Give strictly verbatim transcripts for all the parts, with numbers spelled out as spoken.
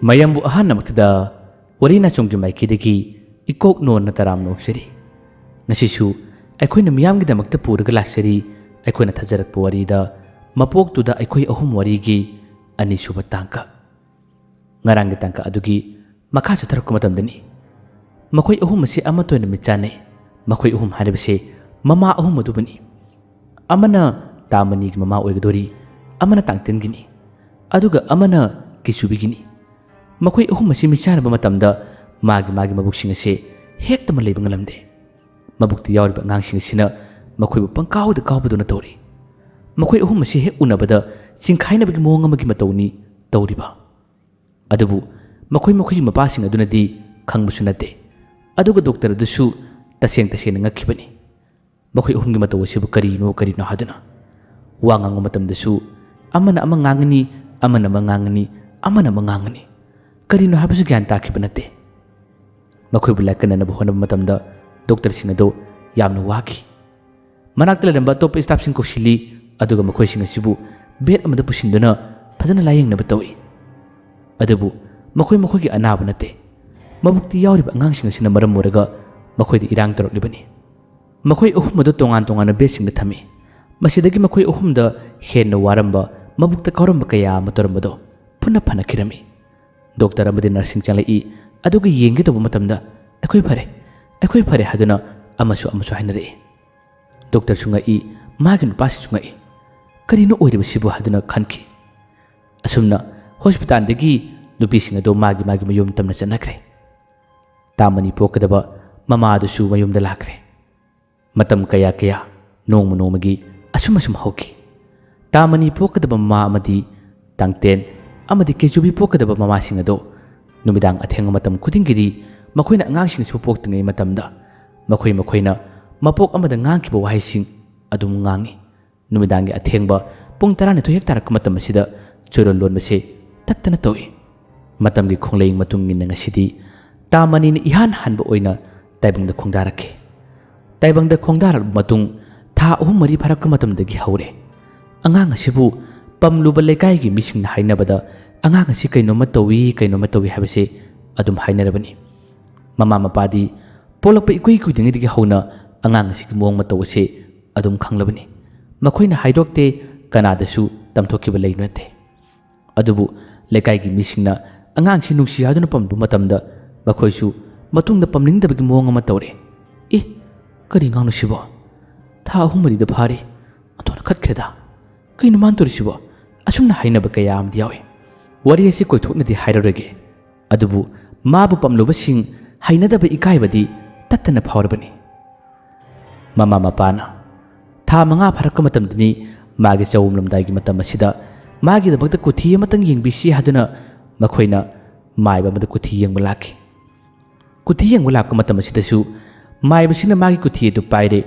ꯃꯌꯥꯝꯕꯨ ꯑꯍꯥꯟꯕꯃꯛꯇꯗ ꯋꯥꯔꯤ ꯅꯥꯆꯣꯝꯒꯤ ꯃꯥꯏꯀꯩꯗꯒꯤ ꯏꯀꯣꯛ ꯅꯣꯟꯅ ꯇꯔꯥꯝꯅ ꯑꯣꯛꯆꯔꯤ꯫ ꯉꯁꯤꯁꯨ ꯑꯩꯈꯣꯏꯅ ꯃꯤꯌꯥꯝꯒꯤꯗꯃꯛꯇ ꯄꯨꯔꯒ ꯂꯥꯛꯆꯔꯤ ꯑꯩꯈꯣꯏꯅ ꯊꯥꯖꯔꯛꯄ ꯋꯥꯔꯤꯗ ꯃꯄꯣꯛꯇꯨꯗ ꯑꯩꯈꯣꯏ ꯑꯍꯨꯝ ꯋꯥꯔꯤꯒꯤ ꯑꯅꯤꯁꯨꯕ ꯇꯥꯡꯀꯛ꯫ ꯉꯔꯥꯡꯒꯤ ꯇꯥꯡꯀꯛ ꯑꯗꯨꯒꯤ ꯃꯈꯥ ꯆꯠꯊꯔꯛꯄ ꯃꯇꯝꯗꯅꯤ꯫ ꯃꯈꯣꯏ ꯑꯍꯨꯝ ꯑꯁꯤ ꯑꯃꯠꯇ ꯑꯣꯏꯅ ꯃꯤꯠ ꯆꯥꯟꯅꯩ꯫ ꯃꯈꯣꯏ ꯑꯍꯨꯝ ꯍꯥꯏꯔꯤꯕꯁꯤ ꯃꯃꯥ ꯑꯍꯨꯝ ꯑꯗꯨꯕꯨꯅꯤ꯫ ꯑꯃꯅ ꯇꯥꯃꯅꯤꯒꯤ ꯃꯃꯥ ꯑꯣꯏꯒꯗꯣꯔꯤ, ꯑꯃꯅ ꯇꯥꯡꯇꯦꯟꯒꯤꯅꯤ, ꯑꯗꯨꯒ ꯑꯃꯅ ꯀꯤꯆꯨꯕꯤꯒꯤꯅꯤ꯫ ꯃꯈꯣꯏ ꯑꯍꯨꯝ ꯑꯁꯤ ꯃꯤꯠ ꯆꯥꯟꯅꯕ ꯃꯇꯝꯗ ꯃꯥꯒꯤ ꯃꯥꯒꯤ ꯃꯕꯨꯛꯁꯤꯡ ꯑꯁꯤ ꯍꯦꯛꯇꯃꯛ ꯂꯩꯕ ꯉꯝꯂꯝꯗꯦ꯫ ꯃꯕꯨꯛꯇ ꯌꯥꯎꯔꯤꯕ ꯑꯉꯥꯡꯁꯤꯡ ꯑꯁꯤꯅ ꯃꯈꯣꯏꯕꯨ ꯄꯪꯀꯥꯎꯗ ꯀꯥꯎꯕꯗꯧꯅ ꯇꯧꯔꯤ꯫ ꯃꯈꯣꯏ ꯑꯍꯨꯝ ꯑꯁꯤ ꯍꯦꯛ ꯎꯅꯕꯗ ꯆꯤꯡꯈꯥꯏꯅꯕꯒꯤ ꯃꯑꯣꯡ ꯑꯃꯒꯤ ꯃꯇꯧꯅꯤ ꯇꯧꯔꯤꯕ꯫ ꯑꯗꯨꯕꯨ ꯃꯈꯣꯏ ꯃꯈꯣꯏꯒꯤ ꯃꯄꯥꯁꯤꯡ ꯑꯗꯨꯅꯗꯤ ꯈꯪꯕꯁꯨ ꯅꯠꯇꯦ꯫ ꯑꯗꯨꯒ ꯗꯣꯛꯇꯔ ꯑꯗꯨꯁꯨ ꯇꯁꯦꯡ ꯇꯁꯦꯡꯅ ꯉꯛꯈꯤꯕꯅꯤ꯫ ꯃꯈꯣꯏ ꯑꯍꯨꯝꯒꯤ ꯃꯇꯧ ꯑꯁꯤꯕꯨ ꯀꯔꯤꯅꯣ ꯀꯔꯤꯅꯣ ꯍꯥꯏꯗꯨꯅ ꯋꯥ ꯉꯥꯡꯕ ꯃꯇꯝꯗꯁꯨ ꯑꯃꯅ ꯑꯃ ꯉꯥꯡꯒꯅꯤ, ꯑꯃꯅ ꯑꯃ ꯉꯥꯡꯒꯅꯤ, ꯑꯃꯅ ꯑꯃ ꯉꯥꯡꯒꯅꯤ꯫ ꯀꯔꯤꯅꯣ ꯍꯥꯏꯕꯁꯨ ꯒ꯭ꯌꯥꯟ ꯇꯥꯈꯤꯕ ꯅꯠꯇꯦ꯫ ꯃꯈꯣꯏꯕꯨ ꯂꯥꯏꯀꯠꯅꯅꯕ ꯍꯣꯠꯅꯕ ꯃꯇꯝꯗ ꯗꯣꯛꯇꯔꯁꯤꯡ ꯑꯗꯨ ꯌꯥꯝꯅ ꯋꯥꯈꯤ꯫ ꯃꯅꯥꯛꯇ ꯂꯩꯔꯝꯕ ꯑꯇꯣꯞꯄ ꯁ꯭ꯇꯥꯐꯁꯤꯡ ꯀꯧꯁꯤꯜꯂꯤ, ꯑꯗꯨꯒ ꯃꯈꯣꯏꯁꯤꯡ ꯑꯁꯤꯕꯨ ꯕꯦꯗ ꯑꯃꯗ ꯄꯨꯁꯤꯟꯗꯨꯅ ꯐꯖꯅ ꯂꯥꯌꯦꯡꯅꯕ ꯇꯧꯏ꯫ ꯑꯗꯨꯕꯨ ꯃꯈꯣꯏ ꯃꯈꯣꯏꯒꯤ ꯑꯅꯥꯕ ꯅꯠꯇꯦ꯫ ꯃꯕꯨꯛꯇ ꯌꯥꯎꯔꯤꯕ ꯑꯉꯥꯡꯁꯤꯡ ꯑꯁꯤꯅ ꯃꯔꯝ ꯑꯣꯏꯔꯒ ꯃꯈꯣꯏꯗ ꯏꯔꯥꯡ ꯇꯧꯔꯛꯂꯤꯕꯅꯤ꯫ ꯃꯈꯣꯏ ꯑꯍꯨꯝ ꯑꯗꯨ ꯇꯣꯉꯥꯟ ꯇꯣꯉꯥꯟꯕ ꯕꯦꯗꯁꯤꯡꯗ ꯊꯝꯃꯤ꯫ ꯃꯁꯤꯗꯒꯤ ꯃꯈꯣꯏ ꯑꯍꯨꯝꯗ ꯍꯦꯟꯅ ꯋꯥꯔꯝꯕ, ꯃꯕꯨꯛꯇ ꯀꯥꯎꯔꯝꯕ ꯀꯌꯥ ꯑꯃ ꯇꯧꯔꯝꯕꯗꯣ ꯄꯨꯟꯅ ꯐꯅꯈꯤꯔꯝꯃꯤ꯫ ꯗꯣꯛꯇꯔ ꯑꯃꯗꯤ ꯅꯔꯁꯁꯤꯡ ꯆꯪꯂꯛꯏ, ꯑꯗꯨꯒ ꯌꯦꯡꯒꯦ ꯇꯧꯕ ꯃꯇꯝꯗ "ꯑꯩꯈꯣꯏ ꯐꯔꯦ, ꯑꯩꯈꯣꯏ ꯐꯔꯦ" ꯍꯥꯏꯗꯨꯅ ꯑꯃꯁꯨ ꯑꯃꯁꯨ ꯍꯥꯏꯅꯔꯛꯏ꯫ ꯗꯣꯛꯇꯔꯁꯨ ꯉꯛꯏ, ꯃꯥꯒꯤ ꯅꯨꯄꯥꯁꯤꯡꯁꯨ ꯉꯛꯏ꯫ "ꯀꯔꯤꯅꯣ ꯑꯣꯏꯔꯤꯕꯁꯤꯕꯨ?" ꯍꯥꯏꯗꯨꯅ ꯈꯟꯈꯤ꯫ ꯑꯁꯨꯝꯅ ꯍꯣꯁꯄꯤꯇꯥꯜꯗꯒꯤ ꯅꯨꯄꯤꯁꯤꯡ ꯑꯗꯨ ꯃꯥꯒꯤ ꯃꯥꯒꯤ ꯃꯌꯨꯝ ꯇꯝꯅ ꯆꯠꯅꯈ꯭ꯔꯦ꯫ ꯇꯥꯃꯅꯤ ꯄꯣꯛꯀꯗꯕ ꯃꯃꯥ ꯑꯗꯨꯁꯨ ꯃꯌꯨꯝꯗ ꯂꯥꯛꯈ꯭ꯔꯦ꯫ ꯃꯇꯝ ꯀꯌꯥ ꯀꯌꯥ ꯅꯣꯡꯃ ꯅꯣꯡꯃꯒꯤ ꯑꯁꯨꯝ ꯑꯁꯨꯝ ꯍꯧꯈꯤ꯫ ꯇꯥꯃꯅꯤ ꯄꯣꯛꯀꯗꯕ ꯃꯃꯥ ꯑꯃꯗꯤ ꯇꯥꯡꯇꯦꯟ ꯑꯃꯗꯤ ꯀꯦꯖꯨꯕꯤ ꯄꯣꯛꯀꯗꯕ ꯃꯃꯥꯁꯤꯡ ꯑꯗꯨ ꯅꯨꯃꯤꯗꯥꯡ ꯑꯊꯦꯡꯕ ꯃꯇꯝ ꯈꯨꯗꯤꯡꯒꯤꯗꯤ ꯃꯈꯣꯏꯅ ꯑꯉꯥꯡꯁꯤꯡ ꯑꯁꯤꯕꯨ ꯄꯣꯛꯇ꯭ꯔꯤꯉꯩ ꯃꯇꯝꯗ ꯃꯈꯣꯏ ꯃꯈꯣꯏꯅ ꯃꯄꯣꯛ ꯑꯃꯗ ꯉꯥꯡꯈꯤꯕ ꯋꯥꯍꯩꯁꯤꯡ ꯑꯗꯨꯝ ꯉꯥꯡꯏ꯫ ꯅꯨꯃꯤꯗꯥꯡꯒꯤ ꯑꯊꯦꯡꯕ ꯄꯨꯡ ꯇꯔꯥꯅꯤꯊꯣꯏ ꯍꯦꯛ ꯇꯥꯔꯛꯄ ꯃꯇꯝ ꯑꯁꯤꯗ ꯆꯨꯔꯣꯜ ꯂꯣꯟꯕꯁꯦ ꯇꯠꯇꯅ ꯇꯧꯏ꯫ ꯃꯇꯝꯒꯤ ꯈꯣꯡꯂꯩ ꯃꯇꯨꯡ ꯏꯟꯅ ꯉꯁꯤꯗꯤ ꯇꯥ ꯃꯅꯤꯅ ꯏꯍꯥꯟ ꯍꯥꯟꯕ ꯑꯣꯏꯅ ꯇꯥꯏꯕꯪꯗ ꯈꯣꯡꯗꯥꯔꯛꯈꯤ꯫ ꯇꯥꯏꯕꯪꯗ ꯈꯣꯡꯗꯥꯔꯛꯂꯕ ꯃꯇꯨꯡ ꯊꯥ ꯑꯍꯨꯝ ꯃꯔꯤ ꯐꯥꯔꯛꯄ ꯃꯇꯝꯗꯒꯤ ꯍꯧꯔꯦ꯫ ꯑꯉꯥꯡ ꯑꯁꯤꯕꯨ ꯄꯝꯂꯨꯕ ꯂꯩꯀꯥꯏꯒꯤ ꯃꯤꯁꯤꯡꯅ ꯍꯥꯏꯅꯕꯗ ꯑꯉꯥꯡ ꯑꯁꯤ ꯀꯩꯅꯣꯝꯃ ꯇꯧꯏ, ꯀꯩꯅꯣꯝꯃ ꯇꯧꯏ ꯍꯥꯏꯕꯁꯦ ꯑꯗꯨꯝ ꯍꯥꯏꯅꯔꯕꯅꯤ꯫ ꯃꯃꯥ ꯃꯄꯥꯗꯤ ꯄꯣꯛꯂꯛꯄ ꯏꯀꯨꯏ ꯀꯨꯏꯗ꯭ꯔꯤꯉꯩꯗꯒꯤ ꯍꯧꯅ ꯑꯉꯥꯡ ꯑꯁꯤꯒꯤ ꯃꯑꯣꯡ ꯃꯇꯧ ꯑꯁꯦ ꯑꯗꯨꯝ ꯈꯪꯂꯕꯅꯤ꯫ ꯃꯈꯣꯏꯅ ꯍꯥꯏꯗꯣꯛꯇꯦ, ꯀꯅꯥꯗꯁꯨ ꯇꯝꯊꯣꯛꯈꯤꯕ ꯂꯩꯕ ꯅꯠꯇꯦ꯫ ꯑꯗꯨꯕꯨ ꯂꯩꯀꯥꯏꯒꯤ ꯃꯤꯁꯤꯡꯅ ꯑꯉꯥꯡꯁꯤ ꯅꯨꯡꯁꯤ ꯍꯥꯏꯗꯨꯅ ꯄꯝꯕ ꯃꯇꯝꯗ ꯃꯈꯣꯏꯁꯨ ꯃꯇꯨꯡꯗ ꯄꯝꯅꯤꯡꯗꯕꯒꯤ ꯃꯑꯣꯡ ꯑꯃ ꯇꯧꯔꯦ꯫ "ꯑꯦ, ꯀꯔꯤ ꯑꯉꯥꯡꯅꯣ ꯁꯤꯕꯣ? ꯊꯥ ꯑꯍꯨꯝ ꯃꯔꯤꯗ ꯐꯥꯔꯤ, ꯑꯣꯟꯊꯣꯛꯅ ꯈꯠꯈ꯭ꯔꯦꯗ꯫ ꯀꯩꯅꯣ ꯃꯥꯅ ꯇꯧꯔꯤꯁꯤꯕꯣ?" ꯑꯁꯨꯝꯅ ꯍꯥꯏꯅꯕ ꯀꯌꯥ ꯑꯃꯗꯤ ꯌꯥꯎꯏ꯫ ꯋꯥꯔꯤ ꯑꯁꯤ ꯀꯣꯏꯊꯣꯛꯅꯗꯤ ꯍꯥꯏꯔꯔꯣꯏꯒꯦ, ꯑꯗꯨꯕꯨ ꯃꯥꯕꯨ ꯄꯝꯂꯨꯕꯁꯤꯡ ꯍꯩꯅꯗꯕ ꯏꯀꯥꯏꯕꯗꯤ ꯇꯠꯇꯅ ꯐꯥꯎꯔꯕꯅꯤ꯫ ꯃꯃꯥ ꯃꯄꯥꯅ ꯊꯥ ꯃꯉꯥ ꯐꯥꯔꯛꯄ ꯃꯇꯝꯗꯅꯤ ꯃꯥꯒꯤ ꯆꯥꯎꯝꯂꯝꯗꯥꯏꯒꯤ ꯃꯇꯝ ꯑꯁꯤꯗ ꯃꯥꯒꯤꯗꯃꯛꯇ ꯀꯨꯊꯤ ꯑꯃꯇꯪ ꯌꯦꯡꯕꯤꯁꯤ ꯍꯥꯏꯗꯨꯅ ꯃꯈꯣꯏꯅ ꯃꯥꯏꯕ ꯑꯃꯗ ꯀꯨꯊꯤ ꯌꯦꯡꯕ ꯂꯥꯛꯈꯤ꯫ ꯀꯨꯊꯤ ꯌꯦꯡꯕ ꯂꯥꯛꯄ ꯃꯇꯝ ꯑꯁꯤꯗꯁꯨ ꯃꯥꯏꯕꯁꯤꯅ ꯃꯥꯒꯤ ꯀꯨꯊꯤ ꯑꯗꯨ ꯄꯥꯏꯔꯦ,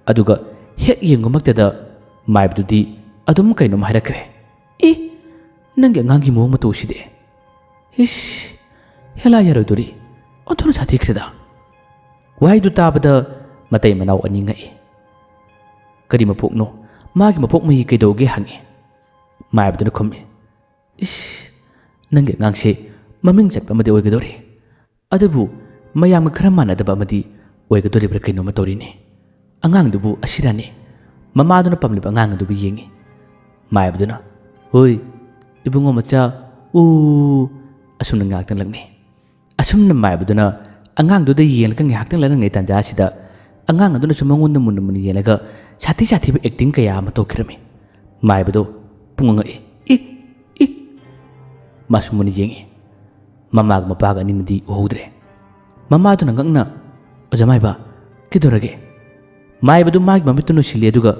ꯑꯗꯨꯒ ꯍꯦꯛ ꯌꯦꯡꯕꯃꯛꯇꯗ ꯃꯥꯏꯕꯗꯨꯗꯤ ꯑꯗꯨꯝ ꯀꯩꯅꯣꯝ ꯍꯥꯏꯔꯛꯈ꯭ꯔꯦ꯫ "ꯑꯦ, ꯅꯪꯒꯤ ꯑꯉꯥꯡꯒꯤ ꯃꯑꯣꯡ ꯃꯇꯧ ꯑꯁꯤꯗꯤ꯫ ꯏꯁ, ꯍꯦꯂꯥ ꯌꯥꯔꯣꯏꯗꯣꯔꯤ, ꯑꯣꯟꯊꯣꯛꯅ ꯁꯥꯊꯤꯈ꯭ꯔꯦꯗ!" ꯋꯥꯍꯩꯗꯨ ꯇꯥꯕꯗ ꯃꯇꯩ ꯃꯅꯥꯎ ꯑꯅꯤ ꯉꯛꯏ꯫ "ꯀꯔꯤ ꯃꯄꯣꯛꯅꯣ? ꯃꯥꯒꯤ ꯃꯄꯣꯛ ꯃꯍꯤ ꯀꯩꯗꯧꯒꯦ?" ꯍꯪꯉꯤ꯫ ꯃꯥꯏꯕꯗꯨꯅ ꯈꯨꯝꯃꯤ, "ꯏꯁ, ꯅꯪꯒꯤ ꯑꯉꯥꯡꯁꯦ ꯃꯃꯤꯡ ꯆꯠꯄ ꯑꯃꯗꯤ ꯑꯣꯏꯒꯗꯧꯔꯤ, ꯑꯗꯨꯕꯨ ꯃꯌꯥꯝꯒ ꯈꯔ ꯃꯥꯟꯅꯗꯕ ꯑꯃꯗꯤ ꯑꯣꯏꯒꯗꯧꯔꯤꯕ꯭ꯔꯥ ꯀꯩꯅꯣꯝꯃ ꯇꯧꯔꯤꯅꯦ꯫ ꯑꯉꯥꯡꯗꯨꯕꯨ ꯑꯁꯤꯔꯥꯅꯤ?" ꯃꯃꯥꯗꯨꯅ ꯄꯝꯂꯤꯕ ꯑꯉꯥꯡ ꯑꯗꯨꯕꯨ ꯌꯦꯡꯉꯤ꯫ ꯃꯥꯏꯕꯗꯨꯅ, "ꯍꯣꯏ, ꯏꯕꯨꯡꯉꯣ ꯃꯆꯥ, ꯎ," ꯑꯁꯨꯝꯅ ꯉꯥꯏꯍꯥꯛꯇꯪ ꯂꯛꯅꯩ꯫ ꯑꯁꯨꯝꯅ ꯃꯥꯏꯕꯗꯨꯅ ꯑꯉꯥꯡꯗꯨꯗ ꯌꯦꯡꯂꯒ ꯉꯥꯏꯍꯥꯛꯇꯪ ꯂꯛꯅꯉꯩ ꯇꯥꯟꯖꯥ ꯑꯁꯤꯗ ꯑꯉꯥꯡ ꯑꯗꯨꯅꯁꯨ ꯃꯉꯣꯟꯗ ꯃꯨꯟꯅ ꯃꯨꯟꯅ ꯌꯦꯡꯂꯒ ꯁꯥꯊꯤ ꯁꯥꯊꯤꯕ ꯑꯦꯛꯇꯤꯡ ꯀꯌꯥ ꯑꯃ ꯇꯧꯈꯤꯔꯝꯃꯤ꯫ ꯃꯥꯏꯕꯗꯣ ꯄꯨꯡꯉꯛ ꯉꯛꯏ꯫ "ꯏ! ꯏ!" ꯃꯥꯁꯨ ꯃꯨꯟꯅ ꯌꯦꯡꯉꯤ꯫ ꯃꯃꯥꯒ ꯃꯄꯥꯒ ꯑꯅꯤꯅꯗꯤ ꯎꯍꯧꯗ꯭ꯔꯦ꯫ ꯃꯃꯥꯗꯨꯅ ꯉꯛꯅ, "ꯑꯣꯖꯥ ꯃꯥꯏꯕ, ꯀꯩꯗꯧꯔꯒꯦ?" ꯃꯥꯏꯕꯗꯨ ꯃꯥꯒꯤ ꯃꯃꯤꯠꯇꯨ ꯅꯨꯡꯁꯤꯜꯂꯤ, ꯑꯗꯨꯒ,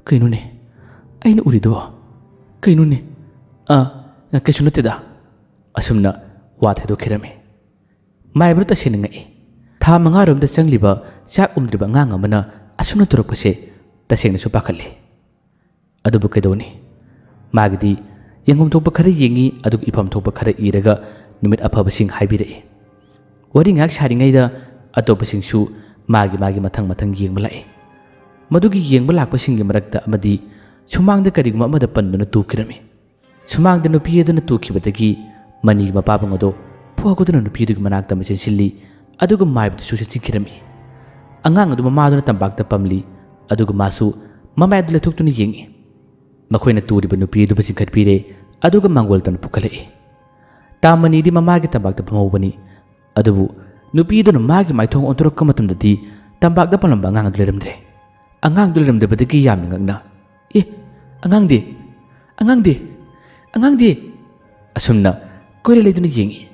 "ꯀꯩꯅꯣꯅꯦ ꯑꯩꯅ ꯎꯔꯤꯗꯨꯕꯣ? ꯀꯩꯅꯣꯅꯦ? ꯑ, ꯀꯩꯁꯨ ꯅꯠꯇꯦꯗ," ꯑꯁꯨꯝꯅ ꯋꯥ ꯊꯩꯗꯣꯛꯈꯤꯔꯝꯃꯤ꯫ ꯃꯥꯏꯕꯗꯨ ꯇꯁꯦꯡꯅ ꯉꯛꯏ꯫ ꯊꯥ ꯃꯉꯥꯔꯣꯝꯗ ꯆꯪꯂꯤꯕ ꯆꯥꯛ ꯎꯝꯗ꯭ꯔꯤꯕ ꯑꯉꯥꯡ ꯑꯃꯅ ꯑꯁꯨꯝꯅ ꯇꯧꯔꯛꯄꯁꯦ ꯇꯁꯦꯡꯅꯁꯨ ꯄꯥꯈꯠꯂꯤ꯫ ꯑꯗꯨꯕꯨ ꯀꯩꯗꯧꯅꯤ? ꯃꯥꯒꯤꯗꯤ ꯌꯦꯡꯐꯝ ꯊꯣꯛꯄ ꯈꯔ ꯌꯦꯡꯉꯤ, ꯑꯗꯨꯒ ꯏꯐꯝ ꯊꯣꯛꯄ ꯈꯔ ꯏꯔꯒ ꯅꯨꯃꯤꯠ ꯑꯐꯕꯁꯤꯡ ꯍꯥꯏꯕꯤꯔꯛꯏ꯫ ꯋꯥꯔꯤ ꯉꯥꯏꯍꯥꯛ ꯁꯥꯔꯤꯉꯩꯗ ꯑꯇꯣꯞꯄꯁꯤꯡꯁꯨ ꯃꯥꯒꯤ ꯃꯥꯒꯤ ꯃꯊꯪ ꯃꯊꯪ ꯌꯦꯡꯕ ꯂꯥꯛꯏ꯫ ꯃꯗꯨꯒꯤ ꯌꯦꯡꯕ ꯂꯥꯛꯄꯁꯤꯡꯒꯤ ꯃꯔꯛꯇ ꯑꯃꯗꯤ ꯁꯨꯃꯥꯡꯗ ꯀꯔꯤꯒꯨꯝꯕ ꯑꯃꯗ ꯄꯟꯗꯨꯅ ꯇꯨꯈꯤꯔꯝꯃꯤ꯫ ꯁꯨꯃꯥꯡꯗ ꯅꯨꯄꯤ ꯑꯗꯨꯅ ꯇꯨꯈꯤꯕꯗꯒꯤ ꯃꯅꯤꯒꯤ ꯃꯄꯥꯕꯨꯡ ꯑꯗꯣ ꯐꯨꯍꯧꯗꯨꯅ ꯅꯨꯄꯤ ꯑꯗꯨꯒꯤ ꯃꯅꯥꯛꯇ ꯑꯃ ꯆꯦꯟꯁꯤꯜꯂꯤ, ꯑꯗꯨꯒ ꯃꯥꯏꯕꯗꯨꯁꯨ ꯆꯦꯟꯁꯤꯟꯈꯤꯔꯝꯃꯤ꯫ ꯑꯉꯥꯡ ꯑꯗꯨ ꯃꯃꯥꯗꯨꯅ ꯇꯝꯄꯥꯛꯇ ꯄꯝꯂꯤ, ꯑꯗꯨꯒ ꯃꯥꯁꯨ ꯃꯃꯥꯏ ꯑꯗꯨ ꯂꯩꯊꯣꯛꯇꯨꯅ ꯌꯦꯡꯏ꯫ ꯃꯈꯣꯏꯅ ꯇꯨꯔꯤꯕ ꯅꯨꯄꯤ ꯑꯗꯨꯕꯨ ꯆꯤꯡꯈꯠꯄꯤꯔꯦ, ꯑꯗꯨꯒ ꯃꯥꯡꯒꯣꯜ ꯇꯝꯅ ꯄꯨꯈꯠꯂꯛꯏ꯫ ꯇꯥ ꯃꯅꯤꯗꯤ ꯃꯃꯥꯒꯤ ꯇꯝꯄꯥꯛꯇ ꯐꯝꯍꯧꯕꯅꯤ, ꯑꯗꯨꯕꯨ ꯅꯨꯄꯤ ꯑꯗꯨꯅ ꯃꯥꯒꯤ ꯃꯥꯏꯊꯣꯡ ꯑꯣꯟꯊꯣꯔꯛꯄ ꯃꯇꯝꯗꯗꯤ ꯇꯝꯄꯥꯛꯇ ꯄꯜꯂꯝꯕ ꯑꯉꯥꯡ ꯑꯗꯨ ꯂꯩꯔꯝꯗ꯭ꯔꯦ꯫ ꯑꯉꯥꯡꯗꯨ ꯂꯩꯔꯝꯗꯕꯗꯒꯤ ꯌꯥꯝꯅ ꯉꯛꯅ, "ꯑꯦ, ꯑꯉꯥꯡꯗꯤ? ꯑꯉꯥꯡꯗꯤ? ꯑꯉꯥꯡꯗꯤ?" ꯑꯁꯨꯝꯅ ꯀꯣꯏꯔ ꯂꯩꯗꯨꯅ ꯌꯦꯡꯏ꯫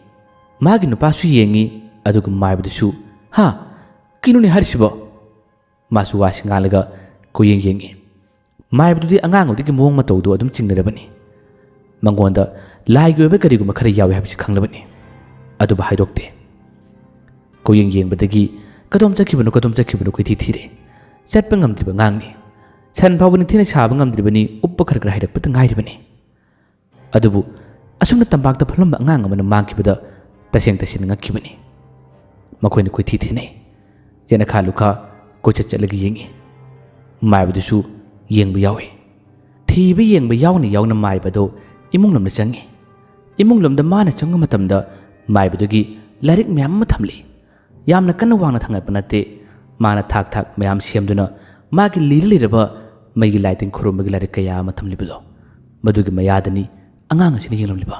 ꯃꯥꯒꯤ ꯅꯨꯄꯥꯁꯨ ꯌꯦꯡꯏ, ꯑꯗꯨꯒ ꯃꯥꯏꯕꯗꯨꯁꯨ, "ꯍꯥ? ꯀꯩꯅꯣꯅꯦ ꯍꯥꯏꯔꯤꯁꯤꯕꯣ?" ꯃꯥꯁꯨ ꯋꯥꯁꯤ ꯉꯥꯜꯂꯒ ꯀꯣꯏꯌꯦꯡ ꯌꯦꯡꯏ꯫ ꯃꯥꯏꯕꯗꯨꯗꯤ ꯑꯉꯥꯡ ꯑꯗꯨꯒꯤ ꯃꯑꯣꯡ ꯃꯇꯧꯗꯨ ꯑꯗꯨꯝ ꯆꯤꯡꯅꯔꯕꯅꯤ꯫ ꯃꯉꯣꯟꯗ ꯂꯥꯏꯒꯤ ꯑꯣꯏꯕ ꯀꯔꯤꯒꯨꯝꯕ ꯈꯔ ꯌꯥꯎꯏ ꯍꯥꯏꯕꯁꯤ ꯈꯪꯂꯕꯅꯤ, ꯑꯗꯨꯕꯨ ꯍꯥꯏꯗꯣꯛꯇꯦ꯫ ꯀꯣꯏꯌꯦꯡ ꯌꯦꯡꯕꯗꯒꯤ ꯀꯗꯣꯝ ꯆꯠꯈꯤꯕꯅꯣ, ꯀꯗꯣꯝ ꯆꯠꯈꯤꯕꯅꯣ ꯀꯣꯏꯊꯤ ꯊꯤꯔꯦ꯫ ꯆꯠꯄ ꯉꯝꯗ꯭ꯔꯤꯕ ꯑꯉꯥꯡꯅꯤ꯫ ꯁꯟ ꯐꯥꯎꯕ ꯅꯤꯡꯊꯤꯅ ꯁꯥꯕ ꯉꯝꯗ꯭ꯔꯤꯕꯅꯤ, ꯎꯞꯄ ꯈꯔ ꯈꯔ ꯍꯩꯔꯛꯄꯗ ꯉꯥꯏꯔꯤꯕꯅꯤ꯫ ꯑꯗꯨꯕꯨ ꯑꯁꯨꯝꯅ ꯇꯝꯄꯥꯛꯇ ꯐꯝꯂꯝꯕ ꯑꯉꯥꯡ ꯑꯃꯅ ꯃꯥꯡꯈꯤꯕꯗ ꯇꯁꯦꯡ ꯇꯁꯦꯡꯅ ꯉꯛꯈꯤꯕꯅꯤ꯫ ꯃꯈꯣꯏꯅ ꯀꯣꯏꯊꯤ ꯊꯤꯅꯩ꯫ ꯌꯦꯅꯈꯥ ꯂꯨꯈꯥ ꯀꯣꯏꯆꯠ ꯆꯠꯂꯒ ꯌꯦꯡꯏ꯫ ꯃꯥꯏꯕꯗꯨꯁꯨ ꯌꯦꯡꯕ ꯌꯥꯎꯏ꯫ ꯊꯤꯕ ꯌꯦꯡꯕ ꯌꯥꯎꯅ ꯌꯥꯎꯅ ꯃꯥꯏꯕꯗꯨ ꯏꯃꯨꯡ ꯂꯣꯝꯗ ꯆꯪꯏ꯫ ꯏꯃꯨꯡ ꯂꯣꯝꯗ ꯃꯥꯅ ꯆꯪꯕ ꯃꯇꯝꯗ ꯃꯥꯏꯕꯗꯨꯒꯤ ꯂꯥꯏꯔꯤꯛ ꯃꯌꯥꯝ ꯑꯃ ꯊꯝꯂꯤ꯫ ꯌꯥꯝꯅ ꯀꯟꯅ ꯋꯥꯡꯅ ꯊꯥꯡꯒꯠꯄ ꯅꯠꯇꯦ꯫ ꯃꯥꯅ ꯊꯥꯛ ꯊꯥꯛ ꯃꯌꯥꯝ ꯁꯦꯝꯗꯨꯅ ꯃꯥꯒꯤ ꯂꯤꯔ ꯂꯩꯔꯕ ꯃꯩꯒꯤ ꯂꯥꯏꯇꯤꯟ ꯈꯨꯔꯨꯝꯕꯒꯤ ꯂꯥꯏꯔꯤꯛ ꯀꯌꯥ ꯑꯃ ꯊꯝꯂꯤꯕꯗꯣ, ꯃꯗꯨꯒꯤ ꯃꯌꯥꯗꯅꯤ ꯑꯉꯥꯡ ꯑꯁꯤꯅ ꯌꯦꯡꯂꯝꯂꯤꯕ꯫